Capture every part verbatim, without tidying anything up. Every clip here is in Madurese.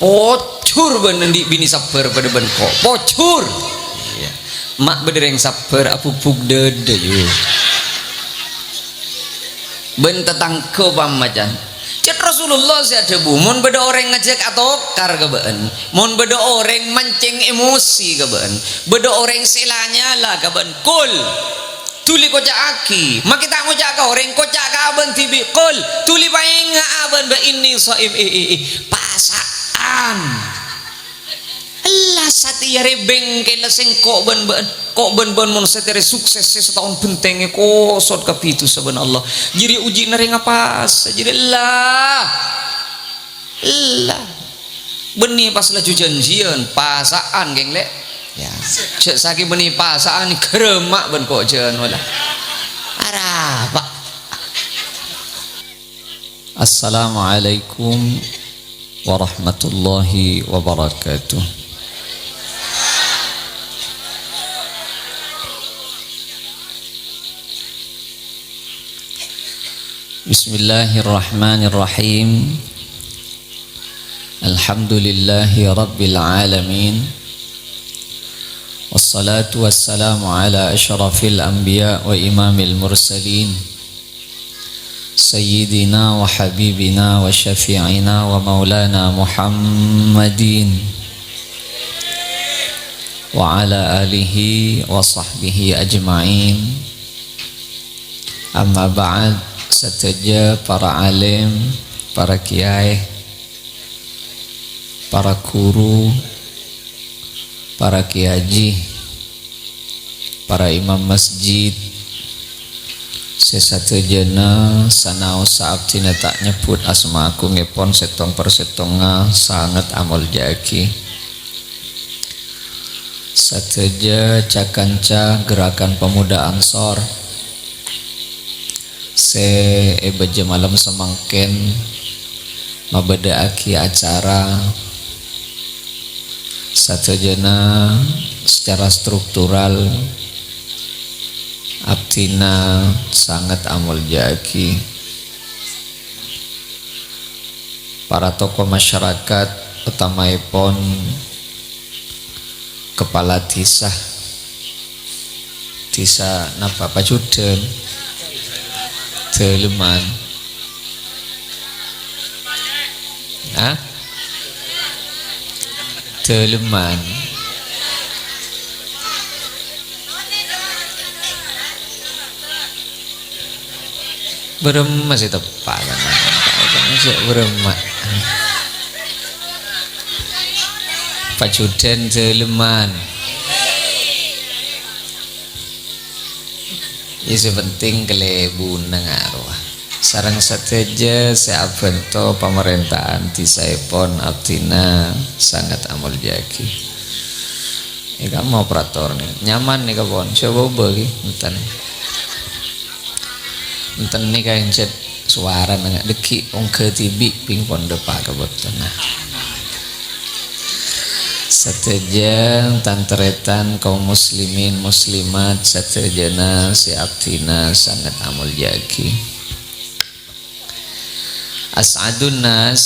Pojhur bân andi' binè sabbhâr padâ bân ko-, pojhur. Iyâ. Ma' bâdâ rèng sabbhâr abugbug dâdâ, yu. Bân tatangghâ pamacan. Cè' Rasulullah sè adhâbu, "Mon bâdâ orèng ngajhâk atokar ka bâ'ân, mon bâdâ orèng mancèng emosi ka bâ'ân, bâdâ orèng sè la-nyala ka bâ'ân, qul." Dhuli koca'aghi, make ta' ngoca' ka orèng, koca' ka abâ'na dhibi', qul, dhuli paènga'a bâ'na, bâ, inni shaim, eh, eh, eh, pasa'an. Ella satèya rè bengkella sèngko' bân bâ'ân, ko' bân bâ'ân mon satèya rè sukses sè sataon bhentengngè kosot kabbhi dusa bân Allah. Jârèya ujina rèng apasa, jârèya ella. Ella. Bânnè pas laju jhânjhiyân, pasa'an, geng, lè'. Ya. Jhâ' sakèng bânnè pasa'an, ghârâmma' bân kojhân, wala. Arapa? Assalamualaikum warahmatullahi wabarakatuh. Bismillahirrahmanirrahim. Alhamdulillahi rabbil alamin. Wassalatu wassalamu ala asyrafil anbiya wa imamil mursalin, sayyidina wa habibina wa syafi'ina wa maulana Muhammadin, wa ala alihi wa sahbihi ajma'in. Amma ba'd, sadhâjâ para alim, para kiai, para guru, para kiai haji, para imam masjid, sè sadhâjâna sanaossa abdhina ta' nyebbhut asma agungngèpon sèttong per sèttongnga sanget amoljâ'aghi. Sadhâjâ ca-kanca Gerakan Pemuda Ansor sè è bâjâ malem samangkèn mabâdâ'aghi acara sadhâjâna secara struktural abdhina sanget amoljâ'aghi. Para tokoh masyarakat, utamaèpon kepala dhisa. Dhisa napa? Pajudhân? Dâlemman. Hah? Dâlemman. Bârâmma sè teppa', kan? Sè bârâmma. Pajudhân dâlemman. Iyâ, sè penting kalèbunna ngarowa. Sareng sadhâjâ sè abhânto pamarènta'an dhisaèpon abdhina sanget amoljâ'aghi. È, kamma operator nè. Nyaman nè, kapon. Coba ubah, ghi. Enten. Enten nè, kaènjhât sowarana nga' dâggi' ongghâ dhibi' ping pondhâ pa' kabhâktona. Sadhâjâ tan-tarètan kaum muslimin muslimat sadhâjâna sè abdhina sanget amoljâ'aghi. As'adun nas,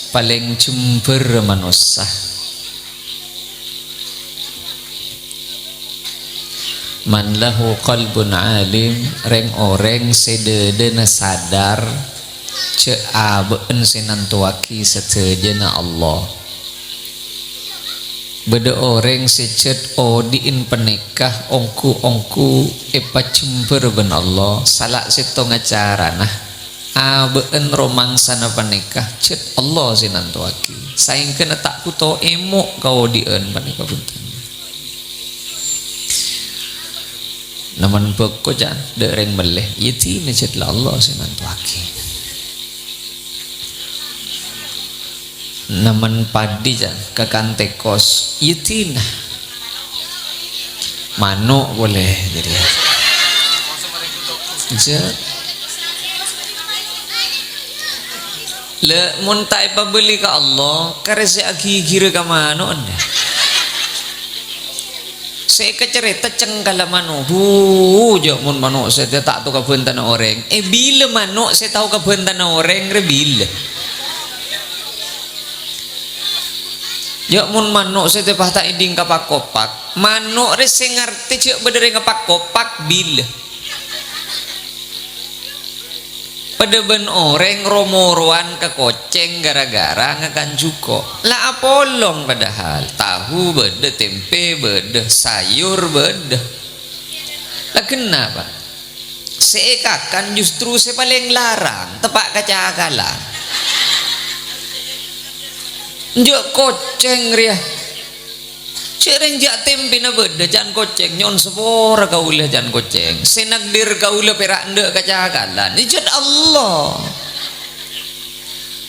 palèng jembhâr manossa. Man lahu qalbun alim, rèng-orèng sè dâdâna sadar jhâ' abâ'na sè nantowaghi sadhâjâna Allah. Bâdâ orèng sè jhât odi'in panèka ongghu-ongghu èpajembhâr bân Allah, sala sèttongnga carana abâ'na romangsana panèka jhât Allah sè nantowaghi, saèngghâna ta' bhuto èmo' kaodi'ân panèka bhunten. Namen bhâko, can, dâ' rèng mellè, yâ dinah jhât la Allah sè nantowaghi. Namen paddhi, can, kakan tèkos, yâ dinah. Mano' polè, jadi. Jhâ'. Lè, mon ta' èpabâli ka Allah, karè sè aghigirâ ka mano'na. Sè èkacarèta cengkalla mano'. Bu, jhâ' mon mano' sè ta' tao kabhântana orèng. È, bilâ mano' sè tao kabhântana orèng, rè bilâ? Ya, mon mano' sè teppa' ta' èdhing kapak-kopak, mano' rè sè ngartè jhâ' bâdâ rè ngapak-kopak bilâ. Padâ bân orèng ro-morowan ka kocèng ghârâ-ghârâ ngakan jhuko'. La apolong padahal, tahu bâdâ, tèmpè bâdâ, sayur bâdâ. La ghânapa? Sè èkakan justru sè palèng larang, teppa' kacakalan. Jhâ' kocèng rèya. Sè rèng jhâ' tèmpèna bâdâ, can kocèng. Nyo'on sapora kaulâ, can kocèng. Sè nakdir kaulâ pèra' endâ' kacakalan. Jhât Allah.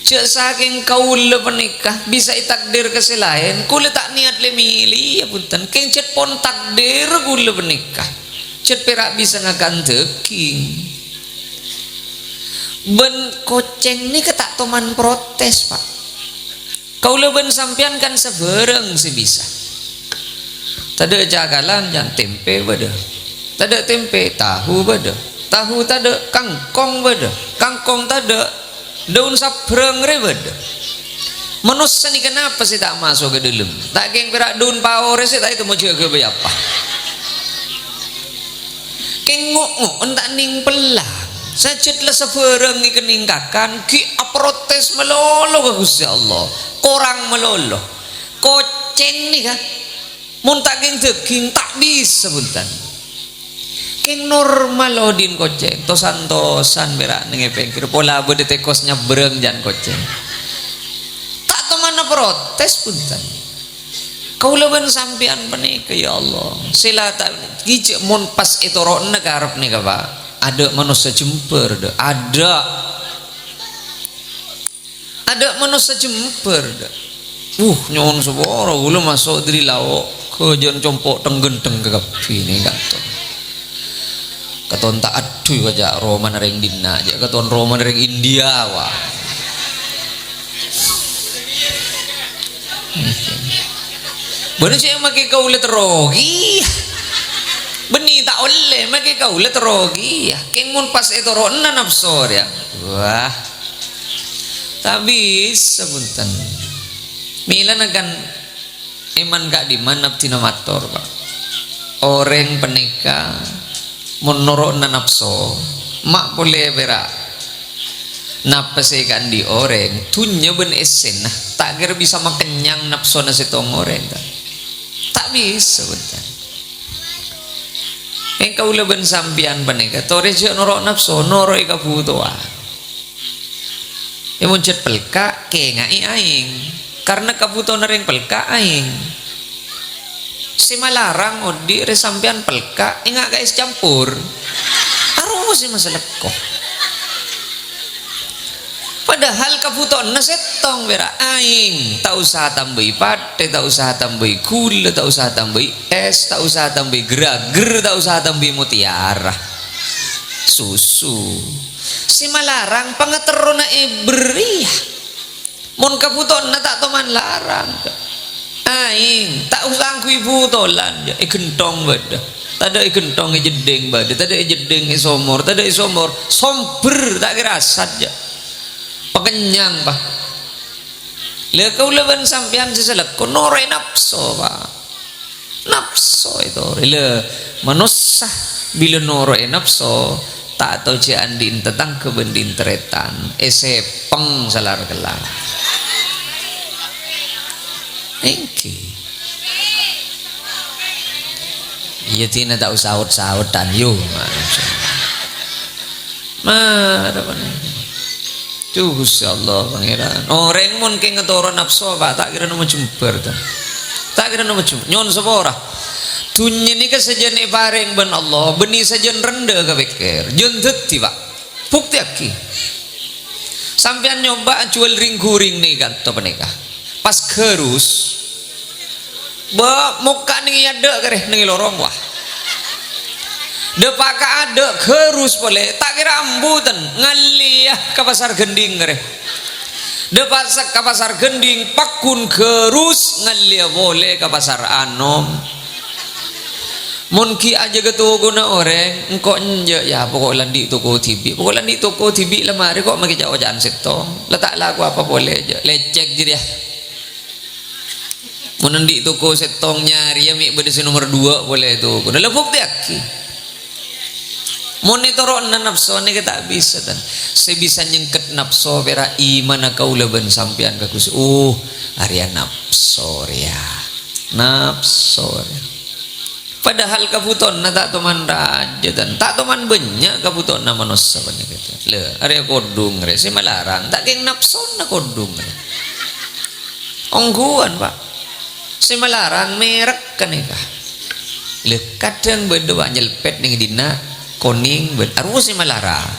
Jhâ' sakèng kaulâ panèka bisa ètakdir ka sè laèn, kaulâ ta' niyat lè-mèlè, ya bhunten. Kèng jhât pon takdir kaulâ panèka. Jhât pèra' bisa ngakan dhâghing. Bân kocèng nèka ta' toman protes, Pak. Kaulâ bân sampèyan kan sabhârâng sè bisa. Tadâ' cakalan, can, tèmpè bâdâ. Tadâ' tèmpè, tahu bâdâ. Tahu tadâ', kangkong bâdâ. Kangkong tadâ', daun sabrang rè bâdâ. Manossa nèka napa sè ta' maso' ka dâlem? Ta' kèng pèra' daun pao rè sè ta' ètemmo jâgâ bâi apa. Kèng ngo'-ngo'en ta' nèng pella. Sajjhât la sabhârâng èkennèng kakan, ghi' aprotes malolo ka Ghustè Allah. Korang malolo. Kocèng nèka, mon ta' kèng dhâghing, ta' bisa, bhunten. Kèng normal odi'en kocèng, tosan-tosan pèra' nèng è pèngghir, pola bâdâ tèkos nyabrâng can kocèng. Ta' toman aprotes, bhunten. Kaulâ bân sampèyan panèka, ya Allah, sè la ta' ghi' mon pas ètoro'na karep nèka, Pak. Adâ' manossa jembhâr, dâ'. Adâ'. Adâ' manossa jembhâr, dâ'. Uh, nyo'on sapora, kaulâ maso' dâri lao', ghâjân compo' teng-ghenteng kabbhi nèka, katon. Katon ta' adhu ka jhâ' romana rèng dinna', jhâ' katon romana rèng India, wah. Bânnè sè makè kaulâ terro, ghi. Bânnè ta' ollè makè kaulâ terro, ghi. Kèng mon pas ètoro'na napso rèya. Wah. Ta' bisa, bhunten. Mèlana kan Èman ka'dimman abdhina mator, Pak. Orèng panèka mon noro'na napso, ma' polè pèra' napa sè èkaandi' orèng, dhunnya bân èssèna, ta' kèra bisa makennyang napsona sèttong orèng, ta'? Ta' bisa, bhunten. Èng kaulâ bân sampèyan panèka, torè jhâ' noro' napso, noro'è kabhutowan. È, mon jhât pelka', kèngaè aèng, karna kabhutowanna rèng pelka' aèng. Sè malarang odi' rè sampèyan pelka', enga' ka es campur. Aro sè masalèko. Padahal kabhutowanna sèttong, pèra', aèng. Ta' osa tambâi pathè, ta' osa tambâi ghulâ, ta' osa tambâi es, ta' osa tambâi gragher, ta' osa tambâi mutiara. Susu. Sè malarang pangaterrona èbher, iyâ. Mon kabhutowanna ta' toman larang. Aèng, ta' osa angghuy bhutolan, jhâ'. È ghentong bâdâ. Tadâ' è ghentong, è jeddhing bâdâ. Tadâ' è jeddhing, è somor. Tadâ' è somor, sombher, ta' kèra asat, jhâ'. Pakennyang, Pak. Lha, kaulâ bân sampèyan sè salèko noro'è napso, Pak. Napso ètoro'. Lha, manossa bilâ noro'è napso, ta' tao jhâ' andi'na tatangghâ bân din-tarètan, èsèpèng salar kellar. Èngghi. Iyâ, dinah ta' osa saot-saotan, yu. Mara panèka. Duh, Ghustè Allah, Pangèran. Orèng mon kèng ngatoro' napso, Pak, ta' kèra nemmo jembhâr, ta'. Ta' kèra nemmo jembhâr. Nyo'on sapora. Dhunnya nèka sajân èparèng bân Allah, bânnè sajân rendha ka pèkkèr. Jân dhâddhi, Pak. Buktèyaghi. Sampèyan nyoba ajhuwâl rèng-ghurèng nèka, to panèka. Pas ghârus, bâ, mokka' nèng è adâ' karè, nèng è lorong, wah. Dâpa' ka adâ' ghârus polè, ta' kèra ambu ten, ngallèya ka Pasar Gending karè. Dâpa' sa-, ka Pasar Gending, paggun ghârus, ngallèya polè ka Pasar Anom. Mon ghi' ajâgâ tokona orèng, engko' enjâ', yâ, pokok la andi' toko dhibi'. Pokok la andi' toko dhibi' la marè kok makè ca'-oca'an sèttong. La ta' lako apa polè, jâ'. Lècèk jârèya. Mon andi' toko sèttong nyarèya mè' bâdâ sè nomer duwâ' polè tokona. La buktèyaghi. Mon ètoro'na napsona ghâ' ta' bisa, tan. Sè bisa nyengket napso pèra' imanna kaulâ bân sampèyan ka Ghustè. Uh, arèya napso rèya. Napso rèya. Padahal kabhutowanna ta' toman rajâ, tan. Ta' toman bânnya' kabhutowanna manossa panèka, tan. Lè, arèya kodhung rè, sè malarang, ta' kèng napsona kodhung rè. Ongghuwân, Pa'. Sè malarang merek kanèka. Lè, kadhâng bâdâ, Pa', nyelpèt neng dinna', konèng, bân-, arowa sè malarang.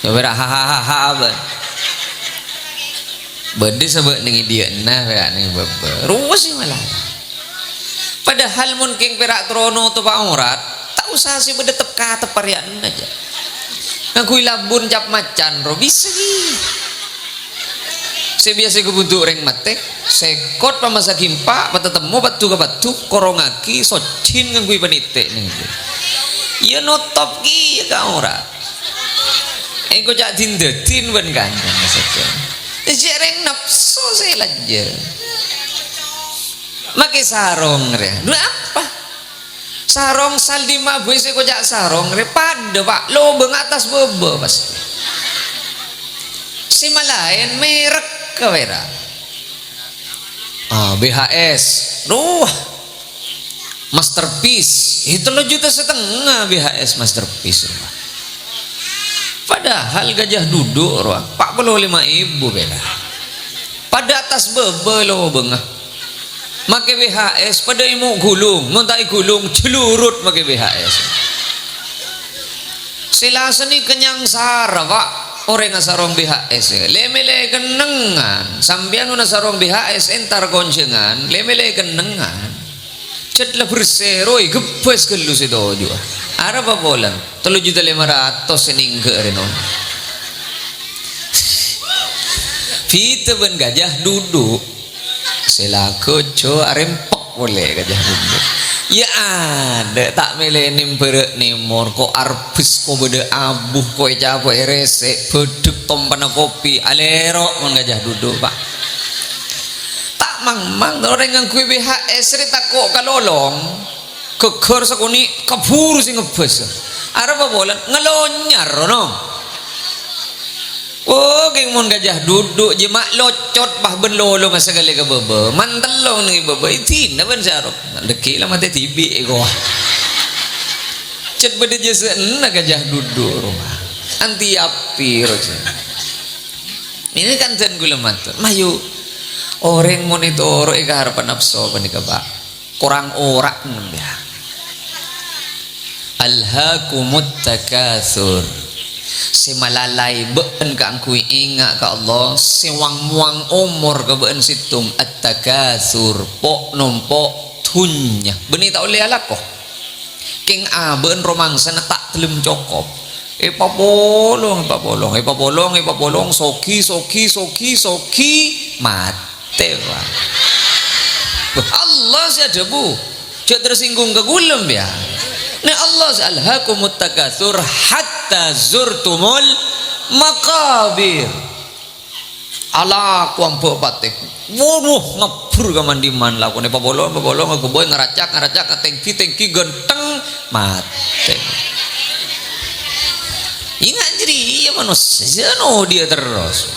Ya, pèra' ha, ha, ha, ha, bân. Bâdâ sabâ' neng è diyâ'na, pèra' neng bâbâ. Arowa sè malarang. Padahal mon kèng pèra' terro notopa aurat, ta' osa sè bâdâ tep-katep arèyanna jâ. Ngangghuy labun cap macan ro bisa ghi. Sè biyasa èkabhunto' orèng matè, sèkot pamassa ghimpa, patatemmo paddhu ka paddhu, korongaghi, sojjin ngangghuy panètè' neng. Iyâ notop ghi iyâ ka aurat. Engko' ca' din-dâdin bân kanca maksodda. Jhâ' rèng napso sè lajjâ. Makè sarong rè. Dhu apa? Sarong sal dimma bhâi sè èkoca' sarong rè padâ, Pa'. Lobâng attas bâbâ pastè. Sè malaèn merek ka pèra'. Ah, B H S. Duh. Masterpiece. Itu lo juta setengah B H S masterpiece. Padahal gajah duduk, rowa. Empat puluh lima ribu bela. Padâ attas bâbâ lobângnga. Makè B H S, padâ èmo' ghulung. Mon ta' èghulung, jhâlurut makè B H S. Sè la sanèka nyangsara, Pa'. Orèng asarong B H S. Lè-mèlè kennengngan. Sampèyan mon asarong B H S, entar konjhângan. Lè-mèlè kennengngan. Cèt la bersè, roy, ghebbhâs ghâllu sè tojuwâ. Arapa polana? Tello juta lèma ratos sè nèngghâ' rè, no. Bhidhâ bân gajah duduk. Sè lagghu jhâ' arempok polè gajah duduk. Iyâ adâ', ta' mèlè nèmbhârâ' nèmor, ko' arbes, ko' bâdâ abu, ko' ècapo'è rèsè', bâdhâk tompana kopi, alèro' mon gajah duduk, Pa'. Ta' mangmang, orèng ngangghuy B H S rè tako' kalolong. Ghâgghâr sakonè' kabhuru sè ngebbhâs. Arapa polana? Ngalonyar, no. Oh, kèng mon gajah duduk, jhâ' ma' locot, bâh, bân lolongnga sakalè ka bâbâ. Mantellong neng è bâbâ, èdina bân sè arop. Dâgghi' la matè dhibi' èkowa. Cèt bâdâ jhâsa'na gajah duduk, rowa. Anti api, rowa. Ini kan dân kaulâ mator. Mayu, orèng mon ètoro'è karebbhâ napso panèka, Pa'. Korang ora' nembhâ. Alhaakumut takatsur. Sè malalaè bâ'ân kaangghuy enga' ka Allah, sè wang-mowang omor ka bâ'ân sèttong, at-takatsur, po'-nompo' dhunnya. Bânnè ta' ollè alako. Kèng abâ'ân romangsana ta' ghellem cokop. Èpapolong, èpapolong, èpapolong, èpapolong, sogi, sogi, sogi, sogi, matè, Pa'. Bâh, Allah sè adhâbu. Jhâ' tersinggung ka ghulâ, ya. Nè Allah sè, "Alhaakumut takatsur hatta zurtumul maqabir." Alako ambâ' patè. Waduh, ngabbhur ka man-dimman lakona. Èpapolong, èpapolong, aghâbây, ngaracak, ngaracak, tèngghi, tèngghi, ghântheng, matè. Enga' jârèya manossa, sè ano dia terros.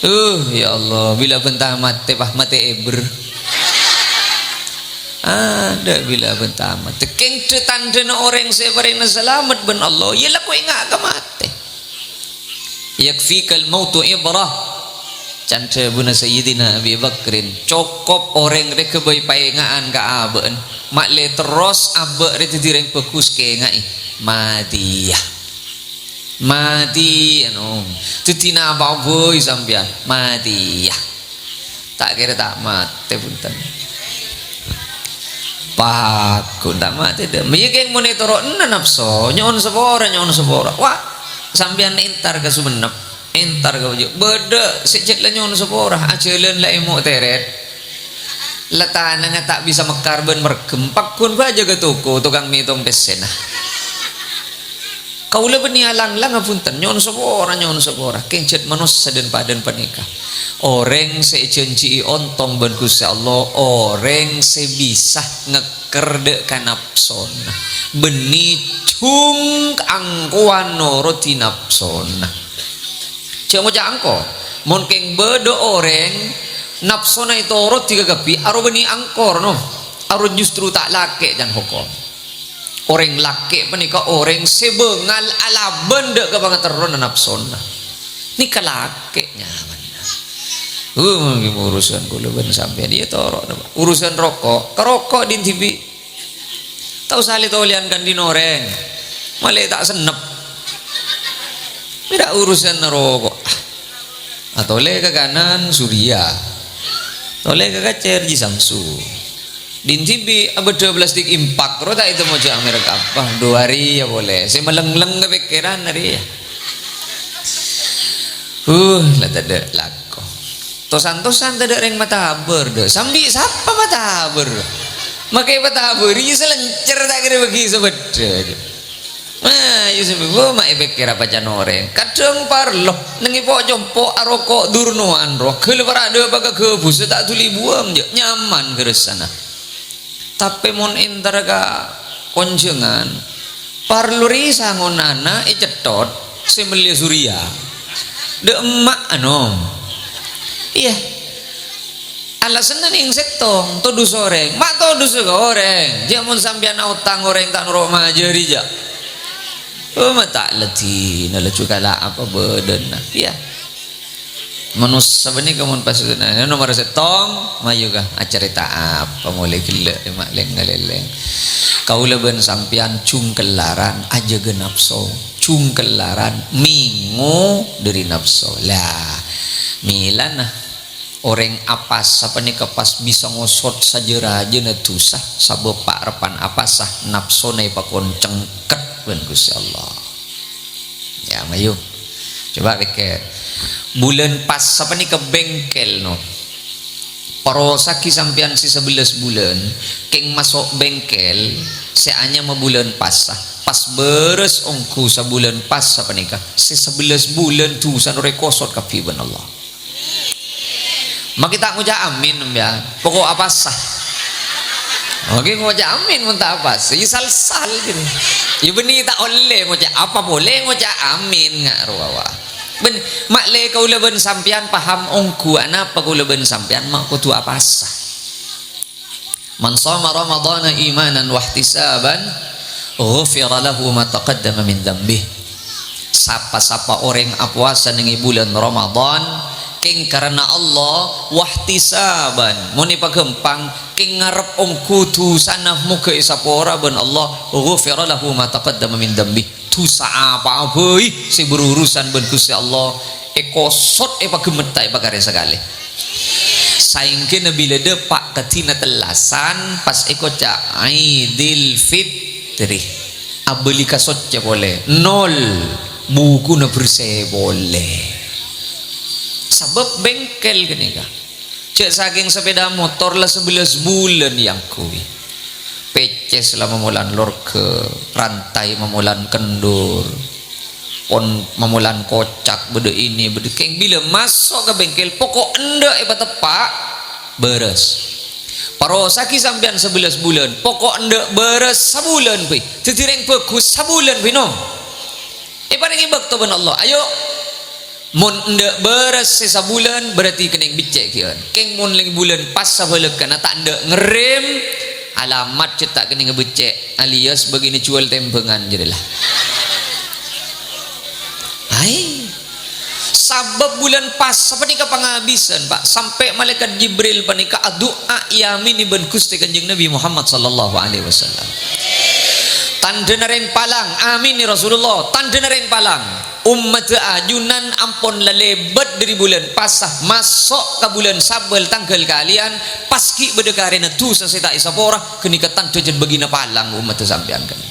Uh, ya Allah, bilâ bân ta' matè, Pa', matè èbher. Adâ' bilâ bân ta' matè. Kèng dhâ-, tandhâna orèng sè èparèngana salamet bân Allah, iyâ lako enga' ka matè. "Yakfikal mautu ibrah." Can dhâbuna Sayyidina Abi Bakrin, "Cokop orèng rè aghâbây paènga'an ka abâ'ân. Ma' lè terros abâ' rè dhâddhi rèng bhâghus, kèngaè. Matèya. Matèya, no. Dhâddhi napa aghâbây sampèyan? Matèya." Ta' kèra ta' matè, bhunten. Paghun ta' matè, dâ'. Mèyè kèng mon ètoro'na napso, nyo'on sapora, nyo'on sapora. Wah, sampèyan entar ka Sumenep, entar ka Bâjâ. Bâdâ sè jhât la nyo'on sapora, ajhâlân la èmo' tèrèt. La tanangnga ta' bisa mèkkar bân mèrgem, paghun bâjâ ka toko, tokang mètong pèssèna. Kaulâ bânnè alang-lang, bhunten, nyo'on sapora, nyo'on sapora. Kèng jhât manossa dân-padân panèka. Orèng sè èjhânjhi'i ontong bân Ghustè Allah, orèng sè bisa ngèkkèr dâ' ka napsona. Bânnè jhung angkowan norodhi napsona. Jhâ' ngoca' angko. Mon kèng bâdâ orèng napsona ètorodhi kakabbhi, aro bânnè angko, no. Aro justru ta' lakè' can hokom. Orèng lakè' panèka orèng sè bângal alabân dâ' ka pangaterrona napsona. Nèka lakè' nyamana. Uh, mangkèn urusan kaulâ bân sampèyan, iyâ toro', Pak. Urusan roko', ka roko' dhin dhibi'. Ta' osa lè-tolèyan kan dhin orèng. Malè ta' sennep. Bâdâ urusan roko'. Atolè ka kanan, Surya. Tolè ka kacèr, Ji Samsu. Dhin dhibi' abâdâ plastik impak, ro ta' ètemmo jhâ' merek apa, dua hari ya polè. Sè malengleng ka pèkkèran arèya. Uh, la tadâ' lako. Tosan-tosan tadâ' rèng matabâr, dâ'. Sambi sapa matabâr? Makè matabâr, iyâ salèncèr ta' kèra bâgi sabâdâ. Ayo, sambi, bo, ma' èpèkkèr apa can orèng. Kadhâng parlo, neng èpo'-compo' aroko' durnowan ro. Ghâllu para' dâpa' ka ghâbhusa ta' dhuli buwâng, jhâ' nyaman ghârâssana. Tapè mon entara ka konjhângan, parlo rè sangonana ècètthot sè mellèya Surya. Dâ' emma' anom. Iyâ. Alasanna nèng sèttong, todus orèng. Ma' todus ka orèng. Jhâ' mon sampèyan aotang orèng ta' noro' majâri, jhâ'. Oh, ma' ta' ladina laju kala apa bâdâna. Iyâ. Manossa bânnè ka mon pas, nah, nomor sèttong, mayu ka, acarèta apa molè ghellâ' rè ma' lèng-ngalèlèng. Kaulâ bân sampèyan jhung kèllaran ajâgâ napso, jhung kèllaran mèngo dâri napso. Lah, mèlana orèng apasa panèka pas bisa ngosot sajâ-rajâna dhusa, sabâb pa'-rebbhân apasa napsona èpakon cengket bân Ghustè Allah. Ya, mayu. Coba pèkkèr. Bulân pasa panèka bengkel, no. Parosaghi sampèyan sè sabellâs bulân, kèng maso' bengkel sè anyama bulân pasa. Pas bârâs ongghu sabulân pasa panèka, sè sabellâs bulân dhusana rè kosot kabbhi bân Allah. Makè ta' ngoca' amin, sampèyan. Poko' apasa. Oke, ngoca' amin mon ta' apasa. Iyâ sal-sal gitu. Iyâ bânnè ta' ollè ngoca' apa polè ngoca' amin nga' rowa. Bân, ma'lè kaulâ bân sampèyan paham ongghu anapa kaulâ bân sampèyan ma' kodhu apasa. "Man shoma Ramadhana imanan wahtisaban, ghufira lahu ma taqaddama min dzambih." Sapa-sapa orèng apowasa neng è bulân Ramadhan, kèng karana Allah, wahtisaban, mon èpaghâmpang, kèng ngarep ongghu dhusana moghâ èsapora bân Allah, ghufira lahu ma taqaddama min dzambih. Dhusa apa'a bhâi sè berurusan bân Ghustè Allah, èkosot, èpaghemmetta, èpakarè sakalè. Saèngghâna bilâ dâpa' ka dina tellasan, pas èkoca' Aidil Fitri, abâli ka soccè polè, nol, bukuna bersè polè. Sabâb bengkel ghânèka. Jhâ' sakèng sepeda motor la sabellâs bulân èangghuy. Peces la mamolan lorghâ, rantai mamolan kendor, pon mamolan kocak, bâdâ ini, bâdâ kèng. Bilâ maso' ka bengkel, poko' endâ' èpateppa', bârâs. Parosaghi sampèyan sabellâs bulân, poko' endâ' bârâs sabulân bhâi. Dhâddhi rèng bhâghus sabulân bhâi, no. Èparèngè bâkto bân Allah. Ayo. Mon endâ' bârâs sè sabulân, berarti kennèng beccè' ghi'ân. Kèng mon lèng bulân pas sabhâlâghânna ta' endâ' ngerrèm, alamat cè' ta' kennèng beccè', alias bâgina juwâl tèmbhângan jârèya la. Hai. Sabâb bulân pas sapanèka pangabisân, Pak. Sampè' malaèkat Jibril panèka adu'a èamènè bân Ghustè Kanjeng Nabi Muhammad sallallahu alaihi wasallam. Tandhâna rèng palang, amènè Rasulullah, tandhâna rèng palang. Ommaddhâ ajunan ampon lalèbât dâri bulân pasa, maso' ka bulân Sabâl tangghâl kalèyan, pas ghi' bâdâ karèna dhusa sè ta' èsapora, ghânèka tandhâ jhân bâgina palang ommaddhâ sampèyan ghânèka.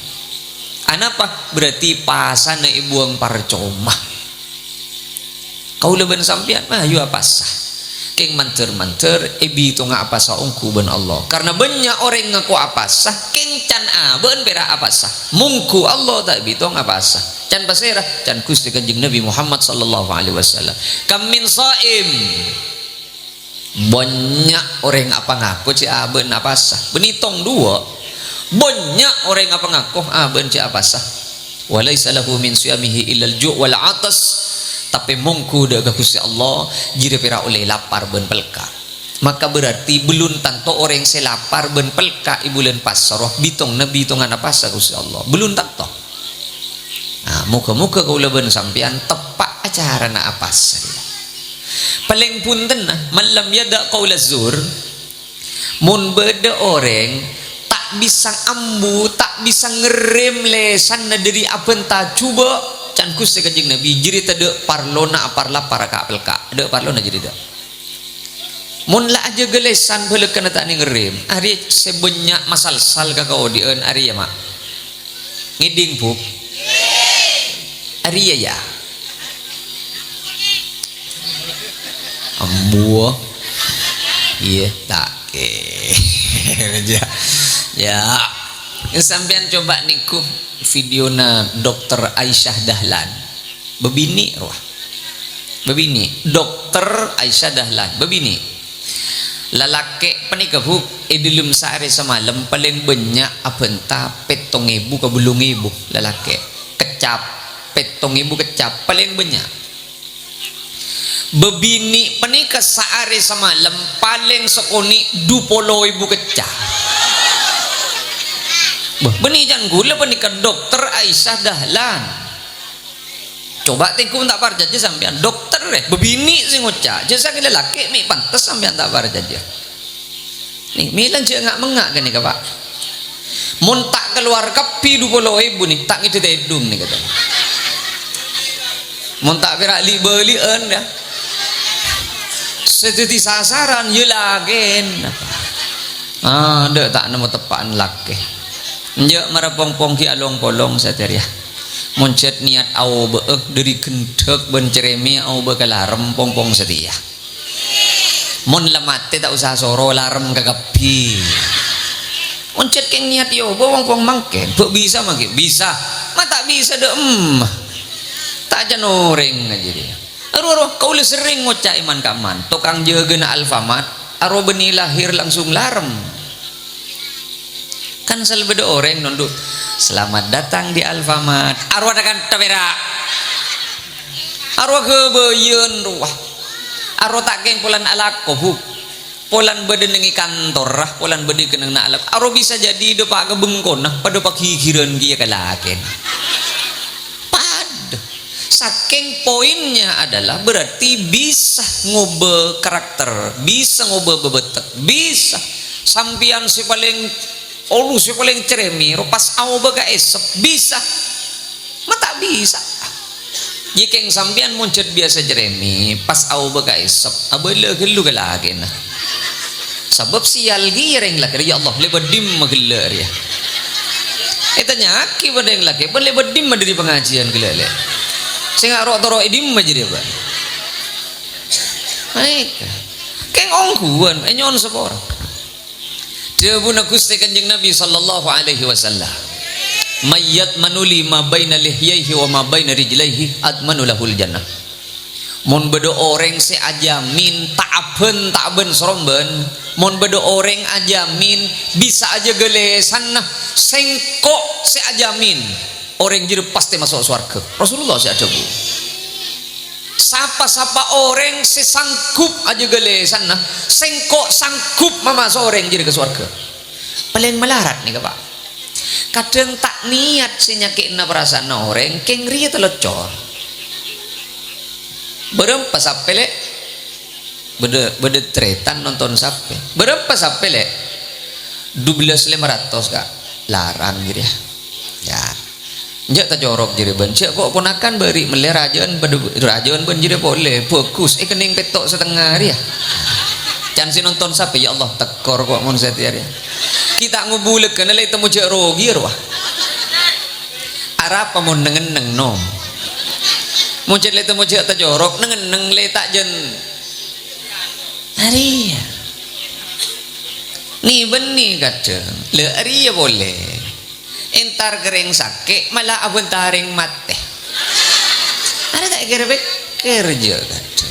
Anapa? Berarti pasana èbuwâng parcoma. Kaulâ bân sampèyan, mayu apasa. Kèng mandhâr-mandhâr èbitonga apasa ongghu bân Allah. Karna bânnya' orèng ngako apasa, kèng can abâ'na pèra' apasa. Mongghu Allah ta' èbitong apasa. Can pasèra? Can Ghustè Kanjeng Nabi Muhammad sallallahu alaihi wasallam. "Kam min shaim." Bânnya' orèng apangako cè' abâ'na apasa. Bânnè tong duwâ'. Bânnya' orèng apangako abâ'na cè' apasa. "Wa laisa lahu min shiyamihi illal ju' wal 'atas." Tapè mongghu dâ' ka Ghustè Allah, jârèya pèra' ollè lapar bân pelka'. Maka berarti bellun tanto orèng sè lapar bân pelka' è bulân pasa rowa, bitong na bitongan apasa Ghustè Allah. Bellun tanto. Nah, moga-moga kaulâ bân sampèyan teppa' acarana apasa. Palèng bhunten, nah, man lam yada' qaulaz zur, mon bâdâ orèng ta' bisa ambu, ta' bisa ngerrèm lèsanna dâri abânta jhubâ', can Ghustè Kanjeng Nabi, jârèya tadâ' parlona aparlapar ka pelka'. Tadâ' parlona jârèya tadâ'. Mon la ajâgâ lèsan bhâlâkana ta' nèng ngerrèm, arèya sè bânnya' masalsal ka kaodi'ân arèya, ma'. Ngèdhing, Bu? Arèya, ya. Ambu. Iyâ, ta' kèra. Ya. Sampèyan coba nèko videona Dokter Aisyah Dahlan. Bâbinè' rowa. Bâbinè'. Dokter Aisyah Dahlan. Bâbinè'. Lalakè' panèka, Bu, è dâlem saarè samalem palèng bânnya' abânta pèttong èbu ka bâllung èbu lalakè'. Keccap, pèttong èbu keccap, palèng bânnya'. Bâbinè' panèka saarè samalem palèng sakonè' dupolo èbu keccap. Bâh, bânnè can ghulâ panèka Dokter Aisyah Dahlan. Coba tèngko ta' parcajâ sampèyan, dokter, eh, bâbinè' sè ngoca', jâ' sakèng lalakè' mè' pantes sampèyan ta' parcajâ. Nè, mèla jâ' nga'-mengnga' ghânèka, Pa'. Mon ta' kalowar kabbhi dupolo èbu nè, ta' ngèdhâ tèdung nè, kata. Mon ta' pèra' li'-bâli'ân, ya. Sè dhâddhi sasaran, ya lakèna. Ah, dâ' ta' nemmo teppa'an lakè. Enjâ' mara pong-pong ghi' along-polong satèya. Mon jhât niyat aobâ'â, dâri ghendhâk bân cerèmè aobâ ka larem, pong-pong satèya. Mon la matè ta' osa soro larem kakabbhi. Mon jhât kèng niyat èobâ pong-pong mangkèn, bâ' bisa mangkèn? Bisa. Ma' ta' bisa dâ' emma. Ta' can orèng ajâ rèya. Aro-aro, kaulâ serrèng ngoca' è man-kamman, tokang jâgâna Alfamart, aro bânnè lahèr langsung larem. Kan sèl bâdâ orèng nondu', "Selamat datang di Alfamart." Aro ada kan tapèra'. Aro ghâbâyân rowa. Aro ta' kèng polana alako, Bu. Polana bâdâ nèng è kantorra, polana bâdâ kennengnganna alako. Aro bisa jadi dâpa' ka bengkona, padâ paghighirân kèya ka lakèna. Padâ. Sakèng poinnya adalah berarti bisa ngobâ karakter, bisa ngobâ bâbâtek, bisa. Sampèyan sè palèng olu, sè palèng cerèmè, ro pas aobâ ka èsep, bisa. Ma' ta' bisa. Jâ' kèng sampèyan mon jhât biyasa cerèmè, pas aobâ ka èsep, abâlâ ghâllu ka lakèna. Sabâb sèyal kèya rèng lakè, "Ya Allah, lèbât dimma ghellâ' rèya?" Ètanya'aghi bân rèng lakè, "Bân lèbât dimma dâri pangajiân ghellâ', Lè'? Sènga' ro'-toro' è dimma jârèya, Bân?" Maèka. Kèng ongghuwân, ènyo'on sapora. Dhâbuna Ghustè Kanjeng Nabi sallallahu alaihi wasallam, "May yadmanu li ma baina lihyaihi wa ma baina rijlaihi admanu lahul jannah." Mon bâdâ orèng sè ajamin ta' abân, ta' abân sarombân, mon bâdâ orèng ajamin bisa ajâgâ lèsanna, sèngko' sè ajamin orèng jârèya pastè maso' sowarghâ. Rasulullah sè adhâbu, "Sapa-sapa orèng sè sanggup ajâgâ lèsanna, sèngko' sanggup mamaso' orèng jârèya ka sowarghâ." Palèng malarat nèka, Pa'. Kadhâng ta' niyat sè nyakè'na parasaanna orèng, kèng rèya talocor. Bârâmpa sapè, Lè'? Bâdâ, bâdâ tarètan nonton sapè. Bârâmpa sapè, Lè'? Dubellâs lèma ratos, Ka'. Larang, jârèya. Ya. Enjâ' tacorok jârèya, Bân. Jâ' ko' ponakan bâri' mellè rajâ'ân bâdâ, rajâ'ân bân jârèya polè. Bhâghus, èkennèng pètto' satengnga rèya. Can sè nonton sapè, "Ya Allah, tekor ko' mon satèya rèya." Ghi' ta' ngobulagghâna lè' temmo jâ' rogi, rowa. Arapa mon neng-enneng, Nom? Mon jâ' lè' temmo jâ' tacorok, neng-enneng lè' ta' jân. Arèya. Nè-bânnè kadhâng. Lha, arèya polè. Entar ka rèng sakè', mala abânta rèng matè. Arè ta' èkèr-pèkkèr, jâ', kadhâng.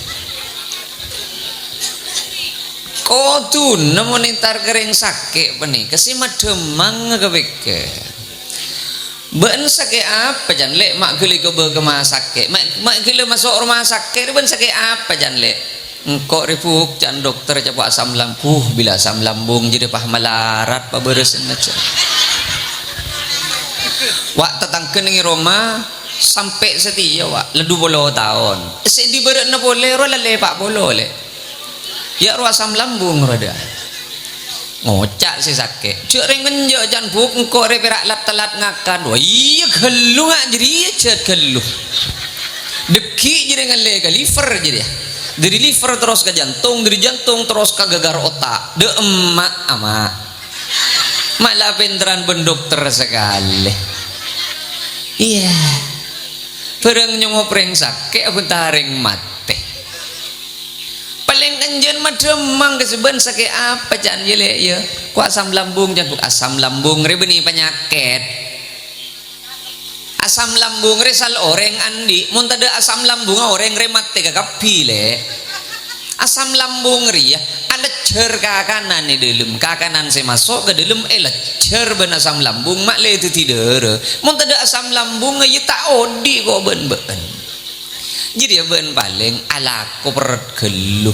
Kodhuna mon entar ka rèng sakè' panèka sè madhemmang èkapèkkèr. "Bâ'na sakè' apa, can, Lè'? Ma' ghellâ' èkabâ ka rumah sakè'. Ma', ma' ghellâ' maso' rumah sakè' rè, bâ'na sakè' apa, can, Lè'?" "Engko' rè, Bu'," ca'na dokter, "ca'na asam lambung." "Bilâ asam lambung jârèya pas malarat pabârâsânna, can." Wa', tatangghâ neng è roma sampè' satèya, wa', la du polo taon. Sè èdibârâ'na polè rowa la lèpa' polo, Lè'. Ya rowa asam lambung rowa dâ'. Ngoca' sè sakè', "Jâ' rèng enjâ', can, Bu', engko' rè pèra' lat-tellat ngakan." "Wah, iyâ ghâllu nga' jârèya, jhât ghâllu. Dâggi' jârèya ngallè ka liver jârèya. Dâri liver terros ka jantung, dâri jantung terros ka ghâghâr otak. Dâ' emma', ama'." Ma' la pènterran bân dokter sakalè. Iyâ. Bhârâng nyongo' rèng sakè' abhânta rèng matè. Palèng enjâ'ân madhemmang ka sè, "Bâ'na sakè' apa, can, yâ, Lè', yâ?" "Ko' asam lambung, can, Bu'." "Asam lambung rè bânnè panyakèt. Asam lambung rè sal orèng andi'. Mon tadâ' asam lambungnga orèng rè matè kakabbhi, Lè'." Asam lambung rèya alejjhâr kakanan è dâlem. Kakanan sè maso' ka dâlem èlejjhâr bân asam lambung, ma' lè dhâddhi dârâ. Mon tadâ' asam lambung, iyâ ta' odi' ko' bân bâ'na. Jârèya bâ'na palèng alako perrèt ghâllu.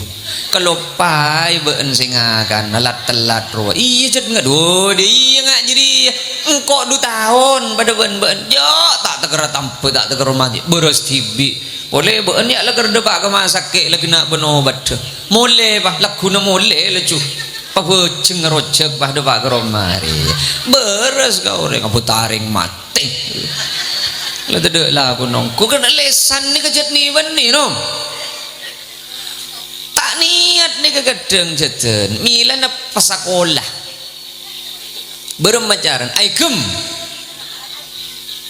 Kaloppaè bâ'na sè ngakana lat-tellat rowa. Iyâ, jhât nga', dhu, dhi, iyâ nga' jârèya. Engko' du taon padâ bân bâ'na. Jâ', ta' tèkèra tambhâ, ta' tèkèra matè. Bârâs dhibi'. Polè bâ'na ya' la kèra dâpa' ka rumah sakè' laghi na' bân obaddhâ. Molè, pa, lagghuna molè laju. Pabhâjheng ngarojhâk, pa, dâpa' ka roma rè. Bârâs ka orèng, abhânta rèng matè. La tadâ' lakona ongghu. Kan lèsan nèka jhât nè-bânnè, no? Ta' niyat nèka kadhâng jhâdhân. Mèlana pasakola. Bârâmma carana? Aèghâ.